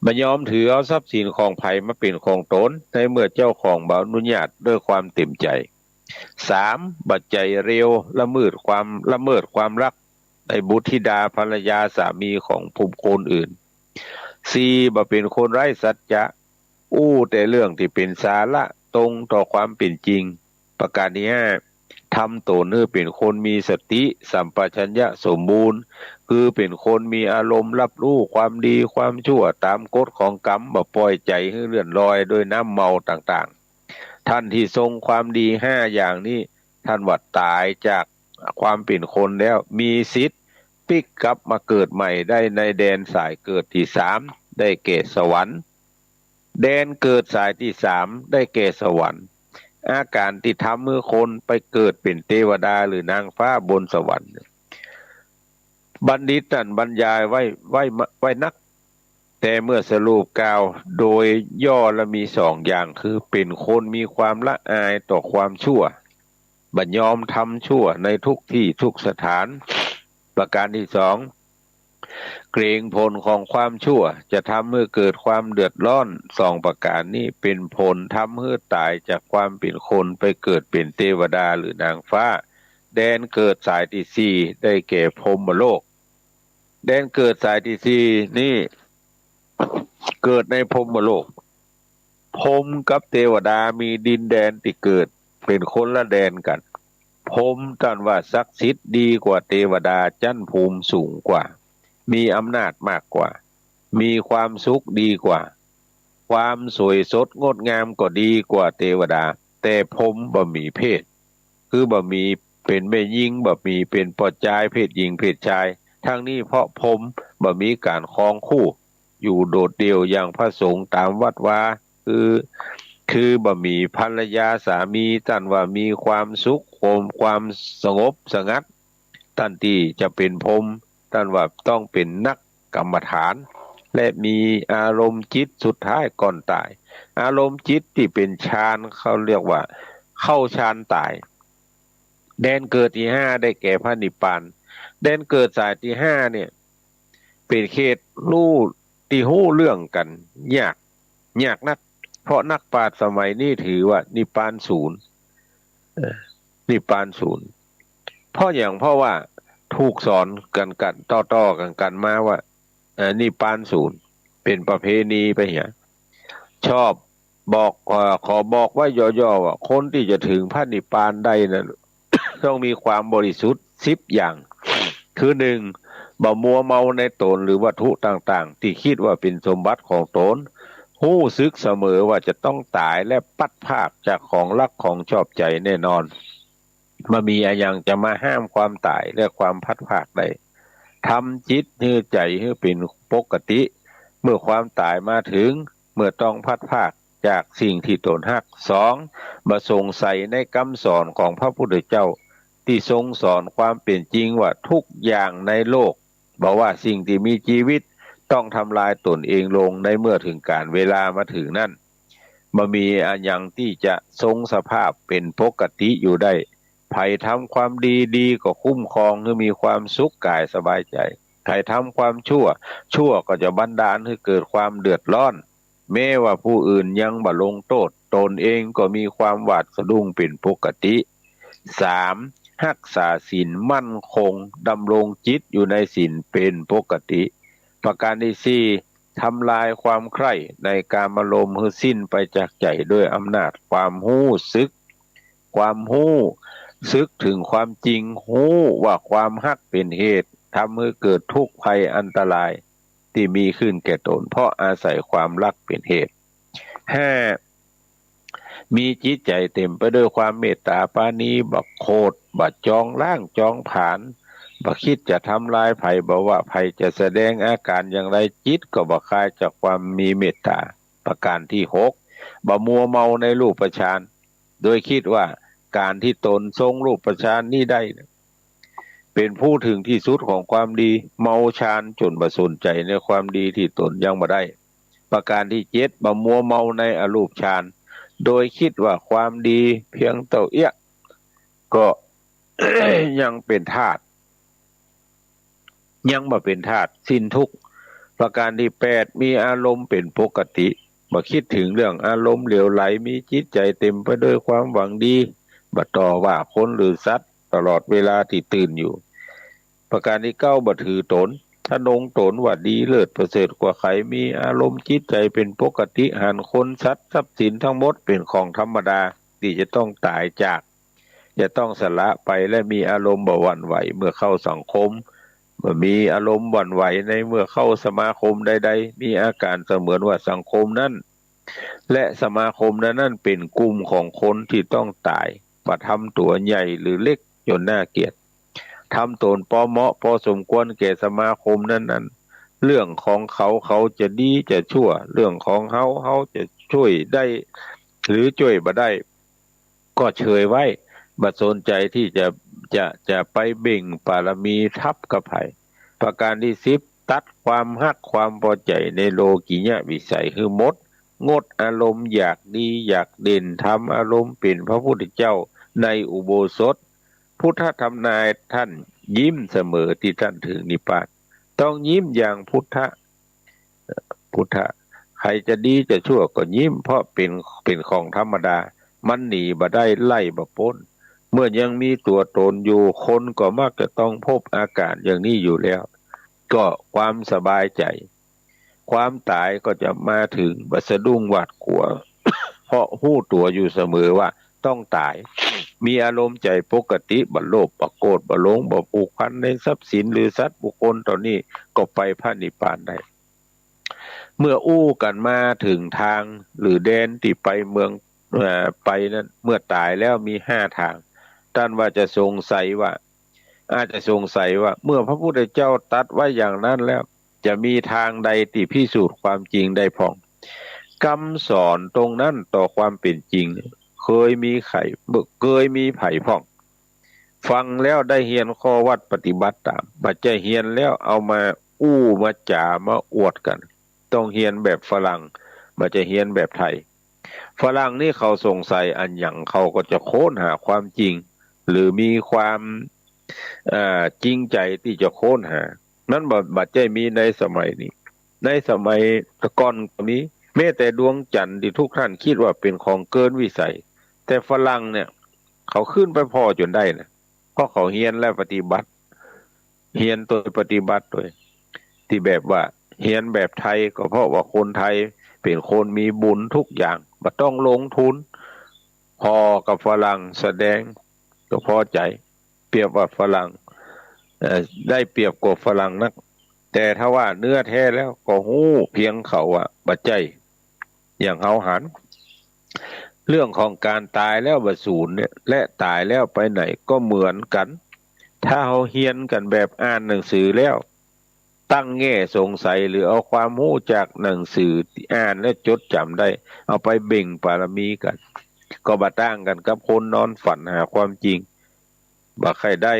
บ่ยอมถือเอาทรัพย์สินของใผมาเป๋นของตน ในเมื่อเจ้าของบ่อนุญาตด้วยความเต๋มใจ๋ สาม บ่ใจ๋เร็ว ละเมิดความ ละเมิดความฮักในบุตรธิดาภรรยาสามีของบุคคลอื่น สี่ บ่เป๋นคนไร้สัจจะ อู้แต่เรื่องตี้เป๋นสาระตรงต่อความเป๋นจริง ประก๋านตี้ห้า ทำตนหื้อเป๋นคนมีสติสัมปชัญญะสมบูรณ์ คือเป๋นคนมีอารมณ์ฮับฮู้ความดีความชั่วต๋ามกฎของกรรม บ่ป่อยใจ๋หื้อเลื่อนลอยโดยน้ำเมาต่างๆ ต้านตี้ทรงความดีห้าอย่างนี้ ต้านว่าต๋ายจากความเป๋นคนแล้ว มีสิทธิ์ปิ๊กกลับมาเกิดใหม่ได้ในแดนสายเกิดตี้สาม ได้แก่สวรรค์ แดนเกิดสายตี้สามได้แก่สวรรค์ อาก๋านตี้ทำหื้อคนไปเกิดเป๋นเตวดาหรือนางฟ้าบนสวรรค์ บัณฑิตนั้นบรรยายไว้ ไว้ ไว้นัก แต่เมื่อสรุปกล่าวโดยย่อละมีสองอย่าง คือเป๋นคนมีความละอายต่อความชั่ว บ่ยอมทำชั่วในทุกที่ทุกสถาน ประการที่สอง เกรงผลของความชั่วจะทำหื้อเกิดความเดือดร้อน สองประการนี้เป๋นผลทำหื้อต๋ายจากความเป๋นคนไปเกิดเป๋นเตวดาหรือนางฟ้า แดนเกิดสายตี้สี่ได้แก่พรหมโลก แดนเกิดสายตี้สี่นี้เกิดในพรหมโลก พรหมกับเตวดามีดินแดนตี้เกิดเป๋นคนละแดนกั๋น พรหมต้านว่าศักดิ์สิทธิ์ดีกว่าเตวดา จั๊นภูมิสูงกว่า มีอำนาจมากกว่า มีความสุขดีกว่า ความสวยสดงดงามก็ดีกว่าเตวดา แต่พรหมบ่มีเพศ คือบ่มีเป๋นแม่ญิง บ่มีเป๋นป้อจาย เพศหญิงเพศชาย ทั้งนี้เพราะพรหมบ่มีก๋านครองคู่ อยู่โดดเดี่ยวอย่างพระสงฆ์ต๋ามวัดวา คือ คือบ่มีภรรยาสามี ต้านว่ามีความสุข ความ ความสงบสงัด ต้านตี้จะเป๋นพรหม ต้านว่าต้องเป๋นนักกรรมฐาน และมีอารมณ์จิตสุดท้ายก่อนต๋าย อารมณ์จิตตี้เป๋นฌาน เขาเรียกว่าเข้าฌานต๋าย แดนเกิดตี้ห้าได้แก่พระนิพพาน แดนเกิดสายตี้ห้าเนี่ย เป๋นเขตฮู้ ตี้ฮู้เรื่องกั๋นยาก ยากนัก เพราะนักปราชญ์สมัยนี้ถือว่านิพพานศูนย์ เอ่อ นิพพานศูนย์ เพราะหยัง เพราะว่าถูกสอนกั๋น กั๋น ต่อๆ กั๋น กั๋นมาว่า เอ่อ นิพพานศูนย์ เป๋นประเพณีไปเหีย ชอบบอก เอ่อ ขอบอกไว้ย่อๆ ว่าคนตี้จะเถิงพระนิพพานได้นั้น ต้องมีความบริสุทธิ์สิบอย่าง คือหนึ่ง บ่มัวเมาในต๋นหรือวัตถุต่างๆ ตี้กึ๊ดว่าเป๋นสมบัติของต๋น ฮู้สึกเสมอว่าจะต้องต๋ายและพลัดพรากจากของฮักของชอบใจ๋แน่นอน บ่มีอะหยังจะมาห้ามความต๋ายและความพลัดพรากได้ ทำจิตหื้อใจ๋หื้อเป๋นปกติ เมื่อความต๋ายมาเถิง เมื่อต้องพลัดพรากจากสิ่งตี้ต๋นฮัก สอง บ่สงสัยในกำสอนของพระพุทธเจ้า ตี้ทรงสอนความเป๋นจริงว่าทุกอย่างในโลก บ่ว่าสิ่งตี้มีจีวิต ต้องทำลายต๋นเองลงในเมื่อเถิงก๋าลเวลามาเถิงนั้น บ่มีอะหยังตี้จะทรงสภาพเป๋นปกติอยู่ได้ ใผทำความดี ดีก็คุ้มครองหื้อมีความสุขก๋ายสบายใจ๋ ใผทำความชั่ว ชั่วก็จะบันดาลหื้อเกิดความเดือดร้อน แม้ว่าผู้อื่นยังบ่ลงโต้ษ ต๋นเองก็มีความหวาดสะดุ้งเป๋นปกติ สาม ฮักษาศีลมั่นคง ดำรงจิตอยู่ในศีลเป๋นปกติ ประการตี้สี่ ทำลายความใคร่ในกามารมณ์หื้อสิ้นไปจากใจ๋โดยอำนาจความฮู้สึก ความฮู้สึกเถิงความจริง ฮู้ว่าความฮักเป๋นเหตุทำหื้อเกิดทุกข์ภัยอันตรายตี้มีขึ้นแก่ต๋น เพราะอาศัยความฮักเป๋นเหตุ ห้า มีจิตใจ๋เต๋มไปด้วยความเมตต๋าปราณี บ่โขด บ่จองล้างจองผลาญ บ่กึ๊ดจะทำลายใผ บ่ว่าใผจะแสดงอาก๋านอย่างใด จิตก็บ่คลายจากความมีเมตต๋า ประการตี้หก บ่มัวเมาในรูปฌาน โดยกึ๊ดว่าก๋านตี้ต๋นทรงรูปฌานนี้ได้ เป๋นผู้เถิงตี้สุดของความดี เมาฌานจ๋นบ่สนใจ๋ในความดีตี้ต๋นยังบ่ได้ ประการตี้เจ็ด บ่มัวเมาในอรูปฌาน โดยกึ๊ดว่าความดีเพียงเต้าเอี้ยะ ก็ ยังเป๋นธาตุ ยังบ่เป๋นธาตุสิ้นทุกข์ ประการตี้แปด มีอารมณ์เป๋นปกติ บ่กึ๊ดเถิงเรื่องอารมณ์เหลวไหล มีจิตใจ๋เต๋มไปด้วยความหวังดี บ่ต่อว่าคนหรือสัตว์ตลอดเวลาตี้ตื่นอยู่ ประการตี้เก้า บ่ถือต๋น ทะนงต๋นว่าดีเลิศประเสริฐกว่าใคร มีอารมณ์จิตใจ๋เป๋นปกติ หันคนสัตว์ทรัพย์สินทั้งหมดเป๋นของธรรมดาตี้จะต้องต๋ายจาก จะต้องสละไป และมีอารมณ์บ่หวั่นไหวเมื่อเข้าสังคม บ่มีอารมณ์หวั่นไหวในเมื่อเข้าสมาคมใดๆ มีอาก๋านเสมือนว่าสังคมนั้น และสมาคมนั้นๆ เป๋นกลุ่มของคนตี้ต้องต๋าย บ่ทำตั๋วใหญ่หรือเล็กจ๋นน่าเกลียด ทำต๋นปอเหมาะปอสมควรแก่สมาคมนั้นๆ เรื่องของเขา เขาจะดีจะชั่ว เรื่องของเฮา เฮาจะจ้วยได้หรือจ้วยบ่ได้ ก็เฉยไว้ บ่สนใจ๋ตี้จะ จะ จะไปเบ่งปารมีทับกับใผ ประการตี้สิบ ตัดความฮักความปอใจ๋ในโลกิยะวิสัยหื้อหมด งดอารมณ์อยากดีอยากเด่น ทำอารมณ์เป๋นพระพุทธเจ้าในอุโบสถ พุทธธรรมนายท่านยิ้มเสมอตี้ต้านเถิงนิพพาน ต้องยิ้มอย่างพุทธะ พุทธะ ใผจะดีจะชั่วก็ยิ้ม เพราะเป๋น เป๋นของธรรมดา มันหนีบ่ได้ ไล่บ่ป๊น เมื่อยังมีตั๋วตนอยู่ คนก็มักจะต้องพบอาก๋านอย่างนี้อยู่แล้ว ก็ความสบายใจ๋ ความต๋ายก็จะมาเถิง บ่สะดุ้งหวาดกั๋ว เพราะฮู้ตั๋วอยู่เสมอว่าต้องต๋าย มีอารมณ์ใจ๋ปกติ บ่โลภ บ่โกรธ บ่หลง บ่ผูกพันในทรัพย์สินหรือสัตว์บุคคลเต้านี้ ก็ไปพระนิพพานได้ เมื่ออู้กั๋นมาเถิงตางหรือแดนตี้ไปเมือง เอ่อ ไปนั้น เมื่อต๋ายแล้วมีห้าตาง ต้านว่าจะสงสัยว่า อาจจะสงสัยว่า เมื่อพระพุทธเจ้าตรัสไว้อย่างนั้นแล้ว จะมีตางใดตี้พิสูจน์ความจริงได้พ่อง กำสอนตรงนั้นต่อความเป๋นจริง เกยมีใผ เกยมีใผพ่อง ฟังแล้วได้เฮียนข้อวัตรปฏิบัติต๋าม บ่ใจ้เฮียนแล้วเอามาอู้มาจ๋ามาอวดกั๋น ต้องเฮียนแบบฝรั่ง บ่ใจ้เฮียนแบบไทย ฝรั่งนี่เขาสงสัยอันหยัง เขาก็จะค้นหาความจริง หรือมีความ เอ่อ จริงใจ๋ตี้จะค้นหา นั้นบ่ บ่ใจ้มีในสมัยนี้ ในสมัยตะก่อนก็มี แม้แต่ดวงจั๋นทร์ตี้ทุกท่านกึ๊ดว่าเป๋นของเกินวิสัย แต่ฝรั่งเนี่ย เขาขึ้นไปผ่อจ๋นได้นะ เพราะเขาเฮียนและปฏิบัติ เฮียนโตยปฏิบัติโตย ตี้แบบว่าเฮียนแบบไทยก็เพราะว่าคนไทยเป๋นคนมีบุญกู้อย่าง บ่ต้องลงทุน ผ่อกับฝรั่งแสดงก็พอใจ๋ เปรียบว่าฝรั่ง เอ่อ ได้เปรียบกว่าฝรั่งนัก แต่ถ้าว่าเนื้อแท้แล้วก็ฮู้เพียงเขาอะ บ่ใจ้อย่างเฮาหัน เรื่องของก๋านต๋ายแล้วบ่สูญเนี่ย และต๋ายแล้วไปไหนก็เหมือนกั๋น ถ้าเฮาเฮียนกั๋นแบบอ่านหนังสือแล้ว ตั้งแง่สงสัยหรือเอาความฮู้จากหนังสือตี้อ่านและจดจ๋ำได้ เอาไปเบ่งปารมีกั๋น ก็บ่ต่างกั๋นกับคนนอนฝันหาความจริง บ่ใค่ได้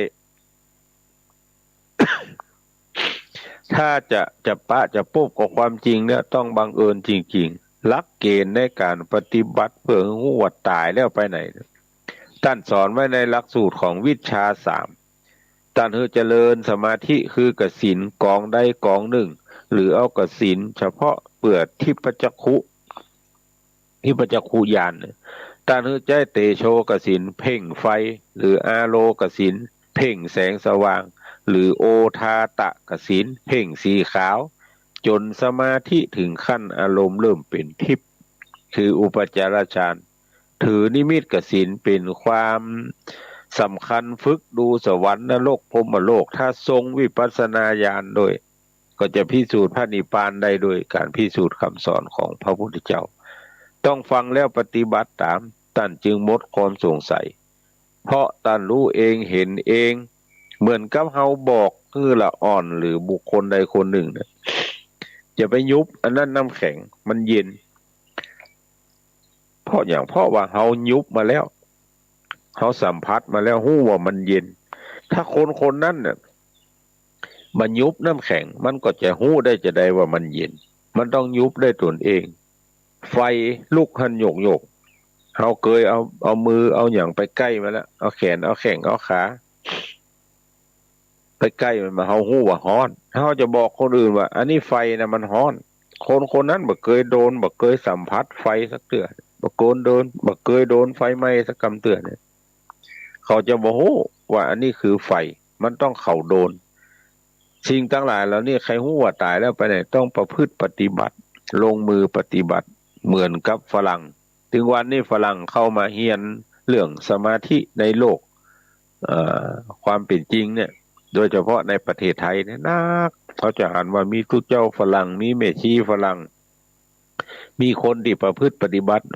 ถ้าจะ จะปะจะปบกับความจริงเนี่ย ต้องบังเอิญจริงๆ หลักเกณฑ์ในก๋านปฏิบัติเพื่อหื้อฮู้ว่าต๋ายแล้วไปไหน ต้านสอนไว้ในหลักสูตรของวิชชาสาม ต้านหื้อเจริญสมาธิคือกสิณกองใดกองนึ่ง หรือเอากสิณเฉพาะเปื้อทิพยจักขุ ทิพยจักขุญาณ ต้านหื้อใจ๊เตโชกสิณเพ่งไฟ หรืออาโลกสิณเพ่งแสงสว่าง หรือโอทาตะกสิณเพ่งสีขาว จ๋นสมาธิเถิงขั้นอารมณ์เริ่มเป๋นทิพย์ คืออุปจารฌาน ถือนิมิตกสิณเป๋นความสำคัญ ฝึกดูสวรรค์นรกพรหมโลก ถ้าทรงวิปัสสนาญาณโดย ก็จะพิสูจน์พระนิพพานได้โดยก๋านพิสูจน์กำสอนของพระพุทธเจ้า ต้องฟังแล้วปฏิบัติต๋าม ต้านจึงหมดความสงสัย เพราะต้านฮู้เองเห็นเอง เหมือนกับเฮาบอกหื้อละอ่อนหรือบุคคลใดคนนึ่งเนี่ย อย่าไปยุบอันนั้นน้ำแข็ง มันเย็น เพราะหยัง เพราะว่าเฮายุบมาแล้ว เฮาสัมผัสมาแล้ว ฮู้ว่ามันเย็น ถ้าคนคนนั้นเนี่ย บ่ยุบน้ำแข็ง มันก็จะฮู้ได้จาใดว่ามันเย็น มันต้องยุบด้วยตนเอง ไฟลุกหั้นโยกๆ เฮาเกยเอา เอามือเอาหยังไปใก้มันแล้ว เอาแขน เอาแข้ง เอาขา ไปใก้มันมา เฮาฮู้ว่าฮ้อน เฮาจะบอกคนอื่นว่า อันนี้ไฟนะมันฮ้อน คนคนนั้นบ่เกยโดน บ่เกยสัมผัสไฟสักเตื้อ บ่เกยโดน บ่เกยโดนไฟไหม้สักกำเตื้อเนี่ย เขาจะบ่ฮู้ว่าอันนี้คือไฟ มันต้องเขาโดน สิ่งตังหลายเหล่านี้ ใค่ฮู้ว่าต๋ายแล้วไปไหน ต้องประพฤติปฏิบัติ ลงมือปฏิบัติ เหมือนกับฝรั่ง เถิงวันนี้ฝรั่งเข้ามาเฮียนเรื่องสมาธิในโลก เอ่อ ความเป๋นจริงเนี่ย โดยเฉพาะในประเทศไทยเนี่ยนัก เขาจะหันว่ามีตุ๊เจ้าฝรั่ง มีแม่ชีฝรั่ง มีคนตี้ประพฤติปฏิบัติ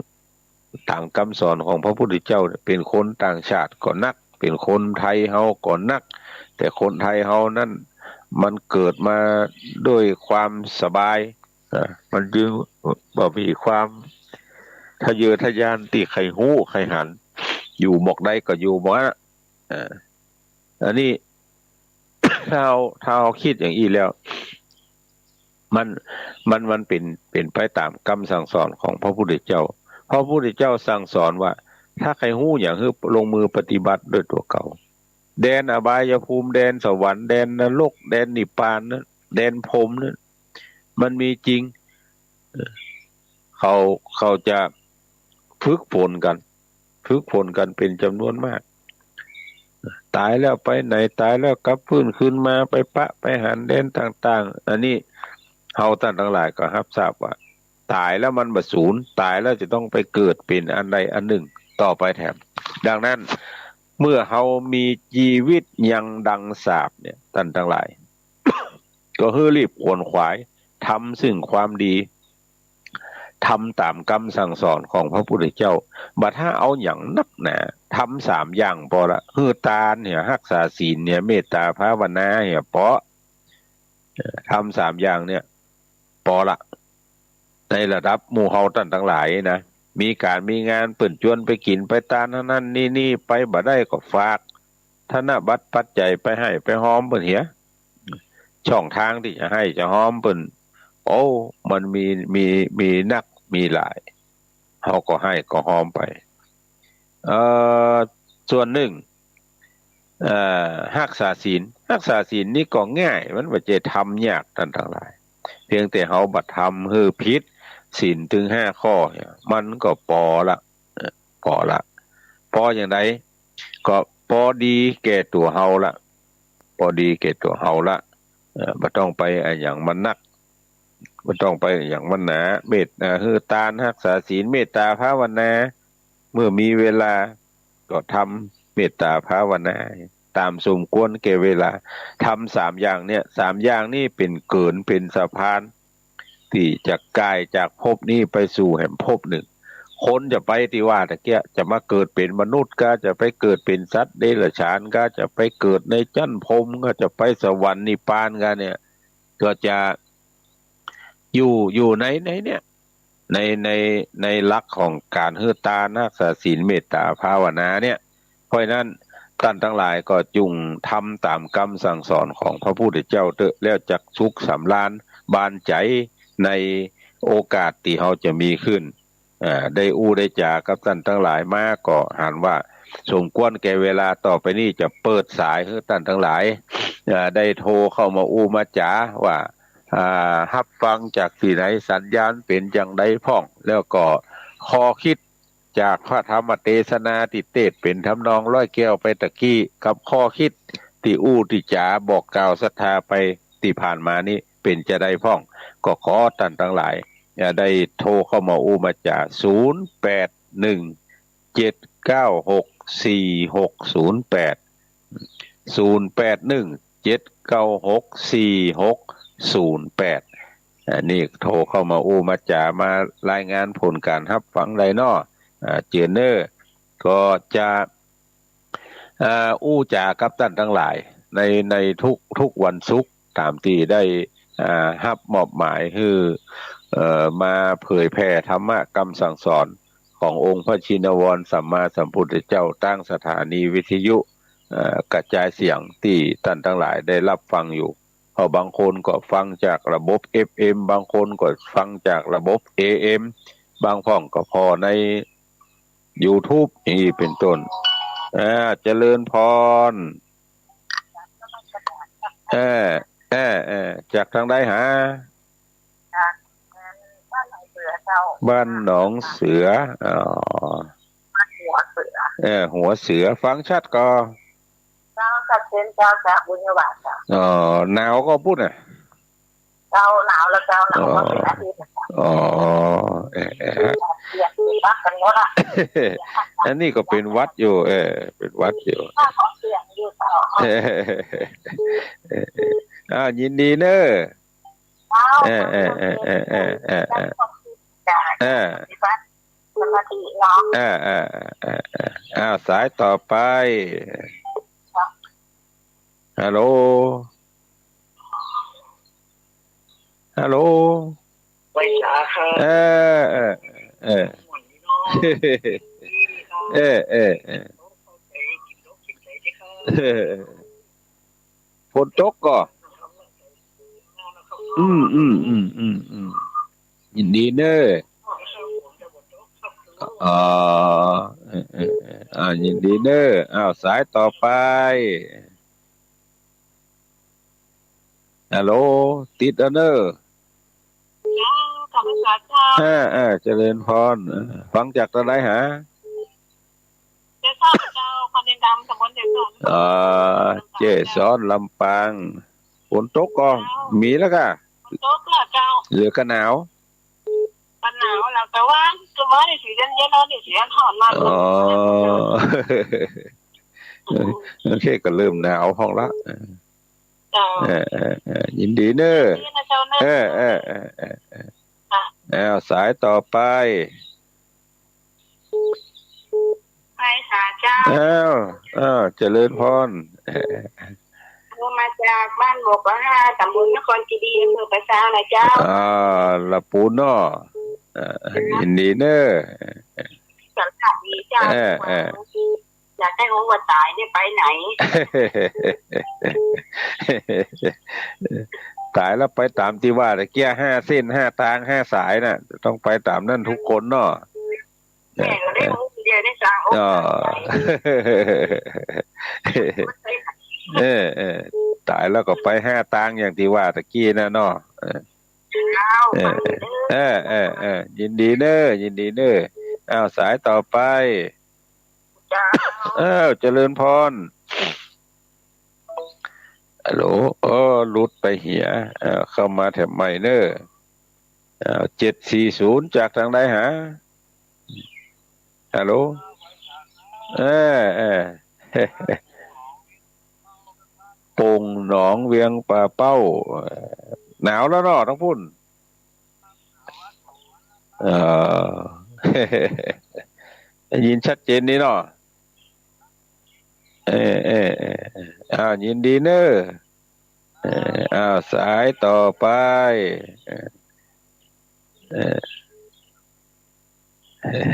ต๋ามกำสอนของพระพุทธเจ้าเนี่ย เป๋นคนต่างชาติก็นัก เป๋นคนไทยเฮาก็นัก แต่คนไทยเฮานั้น มันเกิดมาด้วยความสบาย อ่ะ มันจึงบ่มีความทะเยอทะยานตี้ใค่ฮู้ใค่หัน อยู่หม่องใดก็อยู่หม่องนั้น อ่ะ อันนี้ ถ้าเฮา ถ้าเฮาคิดอย่างอี้แล้ว มัน มัน มันเป๋น เป๋นไปต๋ามกำสั่งสอนของพระพุทธเจ้า พระพุทธเจ้าสั่งสอนว่า ถ้าใครฮู้หยังหื้อลงมือปฏิบัติด้วยตั๋วเก่า แดนอบายภูมิ แดนสวรรค์ แดนนรก แดนนิพพานนั้น แดนพรหมนั้น มันมีจริง เขา เขาจะฝึกฝนกั๋น ฝึกฝนกั๋นเป๋นจ๋ำนวนมาก ต๋ายแล้วไปไหน ต๋ายแล้วกลับฟื้นคืนมา ไปปะไปหันแดนต่างๆ อันนี้เฮาต้านตังหลายก็ฮับทราบว่า ต๋ายแล้วมันบ่สูญ ต๋ายแล้วจะต้องไปเกิดเป๋นอันใดอันนึ่งต่อไปแถม ดังนั้น เมื่อเฮามีจีวิตยังดังสาปเนี่ย ต้านตังหลาย ก็หื้อรีบขวนขวาย ทำซึ่งความดี ทำต๋ามกำสั่งสอนของพระพุทธเจ้า บ่ถ้าเอาหยังนักหนา ทำสามอย่างปอละ หื้อตานเนี่ย ฮักษาศีลเนี่ย เมตตาภาวนาเนี่ย ปอ เอ่อ ทำสามอย่างเนี่ย ปอละ ในระดับหมู่เฮาต้านตังหลายนะ มีก๋านมีงานเปิ้นจวนไปกิ๋นไปตานหั้นนี่นี่ ไปบ่ได้ก็ฝากธนบัตรปัจจัยไปให้ไปฮอมเปิ้นเหีย ช่องทางตี้จะให้จะฮอมเปิ้น โอ้ มันมี มี มีนักมีหลาย เฮาก็ให้ก็ฮอมไป เอ่อ ส่วนนึ่ง เอ่อ ฮักษาศีล ฮักษาศีลนี่ก็ง่าย มันบ่ใจ้ทำยากต้านตังหลาย เพียงแต่เฮาบ่ทำหื้อผิดศีลตึงห้าข้อเนี่ย มันก็ปอละ เอ่อ ปอละ ปออย่างใด ก็ปอดีแก่ตั๋วเฮาละ ปอดีแก่ตั๋วเฮาละ เอ่อ บ่ต้องไปอะหยังมันนัก บ่ต้องไปอะหยังมันหนา เมตตา หื้อตาน ฮักษาศีล เมตตาภาวนา เมื่อมีเวลาก็ทำเมตตาภาวนาต๋ามสมควรแก่เวลา ทำสามอย่างเนี่ย สามอย่างนี่เป๋นเกิน เป๋นสะพาน ตี้จะก้ายจากภพนี้ไปสู่แหมภพนึ่ง คนจะไปตี้ว่าตะเกียะ จะมาเกิดเป๋นมนุษย์กา จะไปเกิดเป๋นสัตว์เดรัจฉานกา จะไปเกิดในจั๊นพรหมกา จะไปสวรรค์นิพพานกาเนี่ย ก็จะอยู่ อยู่ใน ในเนี่ย ใน ใน ในหลักของก๋านหื้อตาน ฮักษาศีล เมตตาภาวนาเนี่ย เพราะฉะนั้นต้านตังหลายก็จุ่งทำต๋ามกำสั่งสอนของพระพุทธเจ้าเต๊อะ แล้วจักสุขสำราญบานใจ๋ในโอกาสตี้เฮาจะมีขึ้น เอ่อ ได้อู้ได้จ๋ากับต้านตังหลายมาก็หันว่าสมควรแก่เวลา ต่อไปนี้จะเปิดสายหื้อต้านตังหลาย เอ่อ ได้โทรเข้ามาอู้มาจ๋าว่า อ่า ฮับฟังจากตี้ไหน สัญญาณเป๋นอย่างใดพ่อง แล้วก็ข้อคิดจากพระธรรมเตสนาตี้เตสน์เป๋นทำนองร้อยแก้วไปตะกี้ กับข้อคิดตี้อู้ตี้จ๋าบอกกล่าวศรัทธาไปตี้ผ่านมานี้เป๋นจาใดพ่อง ก็ขอต้านตังหลาย อ่า ได้โทรเข้ามาอู้มาจ๋า ศูนย์แปดหนึ่ง เจ็ดเก้าหก สี่หกศูนย์แปด ศูนย์แปดหนึ่ง เจ็ดเก้าหก สี่หกศูนย์แปด อันนี้โทรเข้ามาอู้มาจ๋ามารายงานผลก๋านฮับฟังได้เนาะ อ่า เจียนเน่อ ก็จะ อ่า อู้จ๋ากับต้านตังหลายใน ในทุก ทุกวันศุกร์ ต๋ามตี้ได้ อ่า ฮับมอบหมายหื้อ เอ่อ มาเผยแผ่ธรรมะกำสั่งสอนขององค์พระชินวรสัมมาสัมพุทธเจ้า ตางสถานีวิทยุ เอ่อ กระจายเสียงตี้ต้านตังหลายได้ฮับฟังอยู่ เพราะบางคนก็ฟังจากระบบ เอฟเอ็ม บางคนก็ฟังจากระบบ เอเอ็ม บางพ่องก็ผ่อใน ยูทูบ อย่างนี้เป๋นต้น อ่า เจริญพร เออ เออ เออ จากตางใดหา จากบ้านหนองเสือเจ้า บ้านหนองเสือ อ๋อ บ้านหัวเสือ เออ หัวเสือ ฟังชัดก่อ เจ้า ชัดเจนเจ้า จากบุญญาบาตรเจ้า อ๋อ หนาวก่อปุ้นน่ะ เจ้า หนาวแล้วเจ้า หนาวมาเป๋นอาทิตย์แล้วเจ้า อ๋อ เออ เออ เปียก เปียก เปียกกั๋นหมดอะ อันนี้ก็เป๋นหวัดอยู่ เออ เป๋นหวัดอยู่ ข้าขอเสียงอยู่เจ้า เออ เออ เออ อ่า ยินดีเน่อ เจ้า เออ เออ เออ เออ เออ เออ เออ เออ ปฏิบัติสมาธิเนาะ เออ เออ เออ เออ เออ อ่า สายต่อไป ฮัลโหล ฮัลโหล ไหว้สาครับ เออ เออ เออ ม่วนดีเนาะ เออ เออ เออ เข้าใจ กิ๋นอกกิ๋นใจ๋เจ้าครับ เออ นตกก่อ อืม อืม อืม อืม อืม ยินดีเน้อ อ๋อ เออ เออ เออ อ่า ยินดีเน้อ อ้าว สายต่อไป ฮัลโหล ติดแล้วเน้อ เจ้า ขอบคุณเจ้า เออ เออ เจริญพร เออ ฟังจากตรงไหนหา เจสอนเจ้า คนดินดำ ตำบลเจสอน อ่า เจสอน ลำปาง ฝนตกก่อ เจ้า มีแล้วก่ะ ฝนตกแล้วเจ้า หรือก็หนาว ก็หนาวแล้ว แต่ว่าก็ว่าได้สีเย็นๆ เนาะ ได้สีอ่อนๆ มา อ๋อ โอเค ก็เริ่มหนาวพ่องละ เจ้า เออ เออ เออ ยินดีเน้อ ยินดีนะเจ้าเน้อ เออ เออ เออ เออ เออ ค่ะ อ้าว สายต่อไป ไปสาเจ้า อ้าว อ้าว เจริญพร โทรมาจากบ้านบกห้า ตำบลนครเจดีย์ อำเภอป่าซางนะเจ้า อ่า ละปูนเนาะ อ่า ยินดีเน้อ สวัสดีเจ้า เออ เออ อยากได้ฮู้ว่าต๋ายนี่ไปไหน ต๋ายแล้วไปต๋ามตี้ว่าตะเกีย ห้าเส้น ห้าตาง ห้าสายน่ะ ต้องไปต๋ามนั้นกู้คนเนาะ แม่ก็ได้ฮู้เดียวได้สาม อ๋อ เออ เออ ต๋ายแล้วก็ไปห้าตางอย่างตี้ว่าตะกี้น่ะเนาะ เออ เจ้า เออ เออ เออ เออ ยินดีเน้อ ยินดีเน้อ อ้าว สายต่อไป เจ้า อ้าว เจริญพร ฮัลโหล เออ หลุดไปเหีย เออ เข้ามาแถมใหม่เน้อ อ้าว เจ็ดสี่ศูนย์ จากตางใดหา ฮัลโหล เออ เออ โป่งหนองเวียงป่าเป้า เออ หนาวแล้วเนาะ ตางปู้น เออ ได้ยินชัดเจนดีเนาะ เออ เออ เออ อ้าว ยินดีเน้อ เออ อ้าว สายต่อไป เออ เอ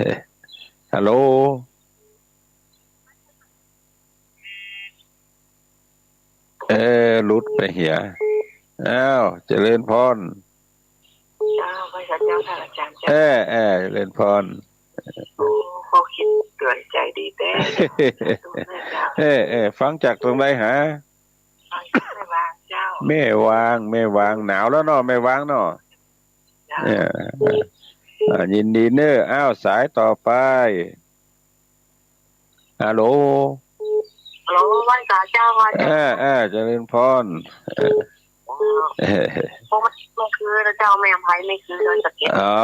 อ ฮัลโหล เออ หลุดไปเหีย อ้าว เจริญพร เจ้า พระเจ้าค่ะ อาจารย์เจ้า เออ เออ เจริญพร โอ้ เขาคิดตัวใจดีแต๊ เออ เออ ฟังจากตางใดหา ฟังจากแม่วางเจ้า แม่วาง แม่วาง หนาวแล้วเนาะ แม่วางเนาะ เจ้า เออ อ่า ยินดีเน้อ อ้าว สายต่อไป ฮัลโหล ฮัลโหล ไหว้สาเจ้า ไหว้สา เออ เออ เจริญพร เออ เออ พวกมัน แม่คือนะเจ้า แม่อำไพ แม่คือดอยสะเก็ด อ๋อ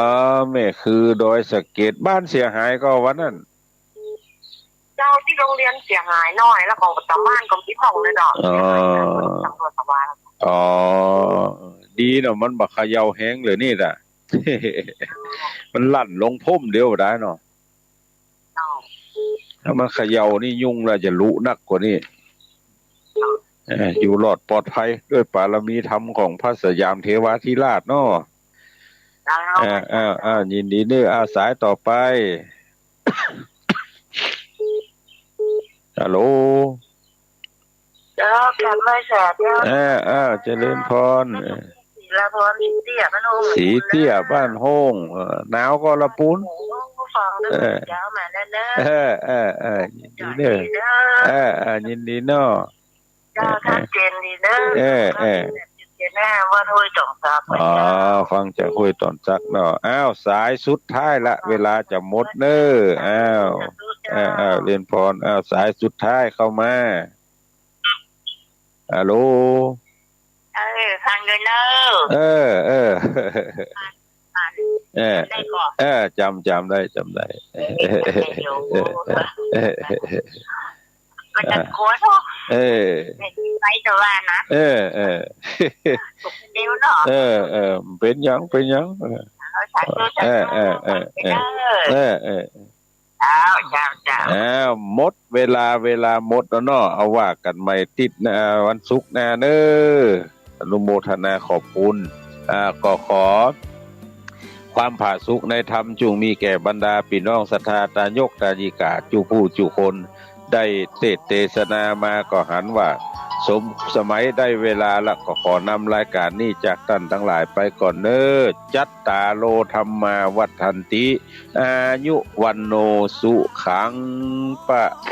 แม่คือดอยสะเก็ด บ้านเสียหายก่อวันนั้น เจ้า ตี้โฮงเฮียนเสียหายหน้อย แล้วก็ต๋ามบ้านก็มีห้องเลยเนาะ อ๋อ ตำรวจตำรวจ อ๋อ ดีเนาะ มันบ่เขย่าแฮงเลยนี่น่ะ มันลั่นลงพ่มเดียวได้เนาะ เจ้า ถ้ามันเขย่านี่ยุ่งแล้ว จะลุหนักกว่านี้ เอ่อ อยู่รอดปลอดภัยด้วยปารมีธรรมของพระสยามเทวาธิราชเนาะ เจ้า อ่า อ่า อ่า ยินดีเน้อ อ่า สายต่อไป ฮัลโหล เจ้า กราบไหว้สาเจ้า เออ เออ เจริญพร เออ ศรีลาพร ศรีเตี้ย บ้านโฮง ศรีเตี้ย บ้านโฮง เออ หนาวก่อละปูน โอ้ ฟังเด้อ เออ เจ้า มาแล้วเน้อ เออ เออ เออ ยินดีเน้อ เออ เออ ยินดีเนาะ เจ้า เออ ชัดเจนดีเน้อ เออ เออ ชัดเจนแน่ วัดห้วยต๋องซัก อ๋อ เจ้า ฟังจากห้วยต๋องซักเนาะ อ้าว สายสุดท้ายละ เวลาจะหมดเน้อ อ้าว สาธุเจ้า เออ เออ เจริญพร อ้าว สายสุดท้ายเข้ามา ฮัลโหล เออ ฟังด้วยเน้อ เออ เออ เออ ได้ก่อ เออ จ๋ำ จ๋ำได้ จ๋ำได้ เออ จ๋ำได้อยู่ เออ เออ เออ มันจะกลัวเนาะ เออ ไปแต่ว่านะ เออ เออ เดี๋ยวเนาะ เออ เออ เป๋นหยัง เป๋นหยัง เออ เอา สาธุ สาธุ เออ เออ เออ เออ เออ เออ เจ้า เจ้า เจ้า อ้าว หมดเวลา เวลาหมดแล้วเนาะ เอาว่ากั๋นใหม่ติ๊ดหน้า วันศุกร์หน้าเน้อ อนุโมทนาขอบคุณ อ่า ก็ขอความผาสุกในธรรมจุ่งมีแก่บรรดาปี้น้องศรัทธาตายกตายิกาจุผู้จุคน ได้เตสน์เตสนามาก็หันว่า สม สมัยได้เวลาละ ก็ขอนำรายการนี้จากต้านตังหลายไปก่อนเน่อ จัตตาโร ธัมมา วัฑฒันติ อายุ วัณโณ สุขัง พะ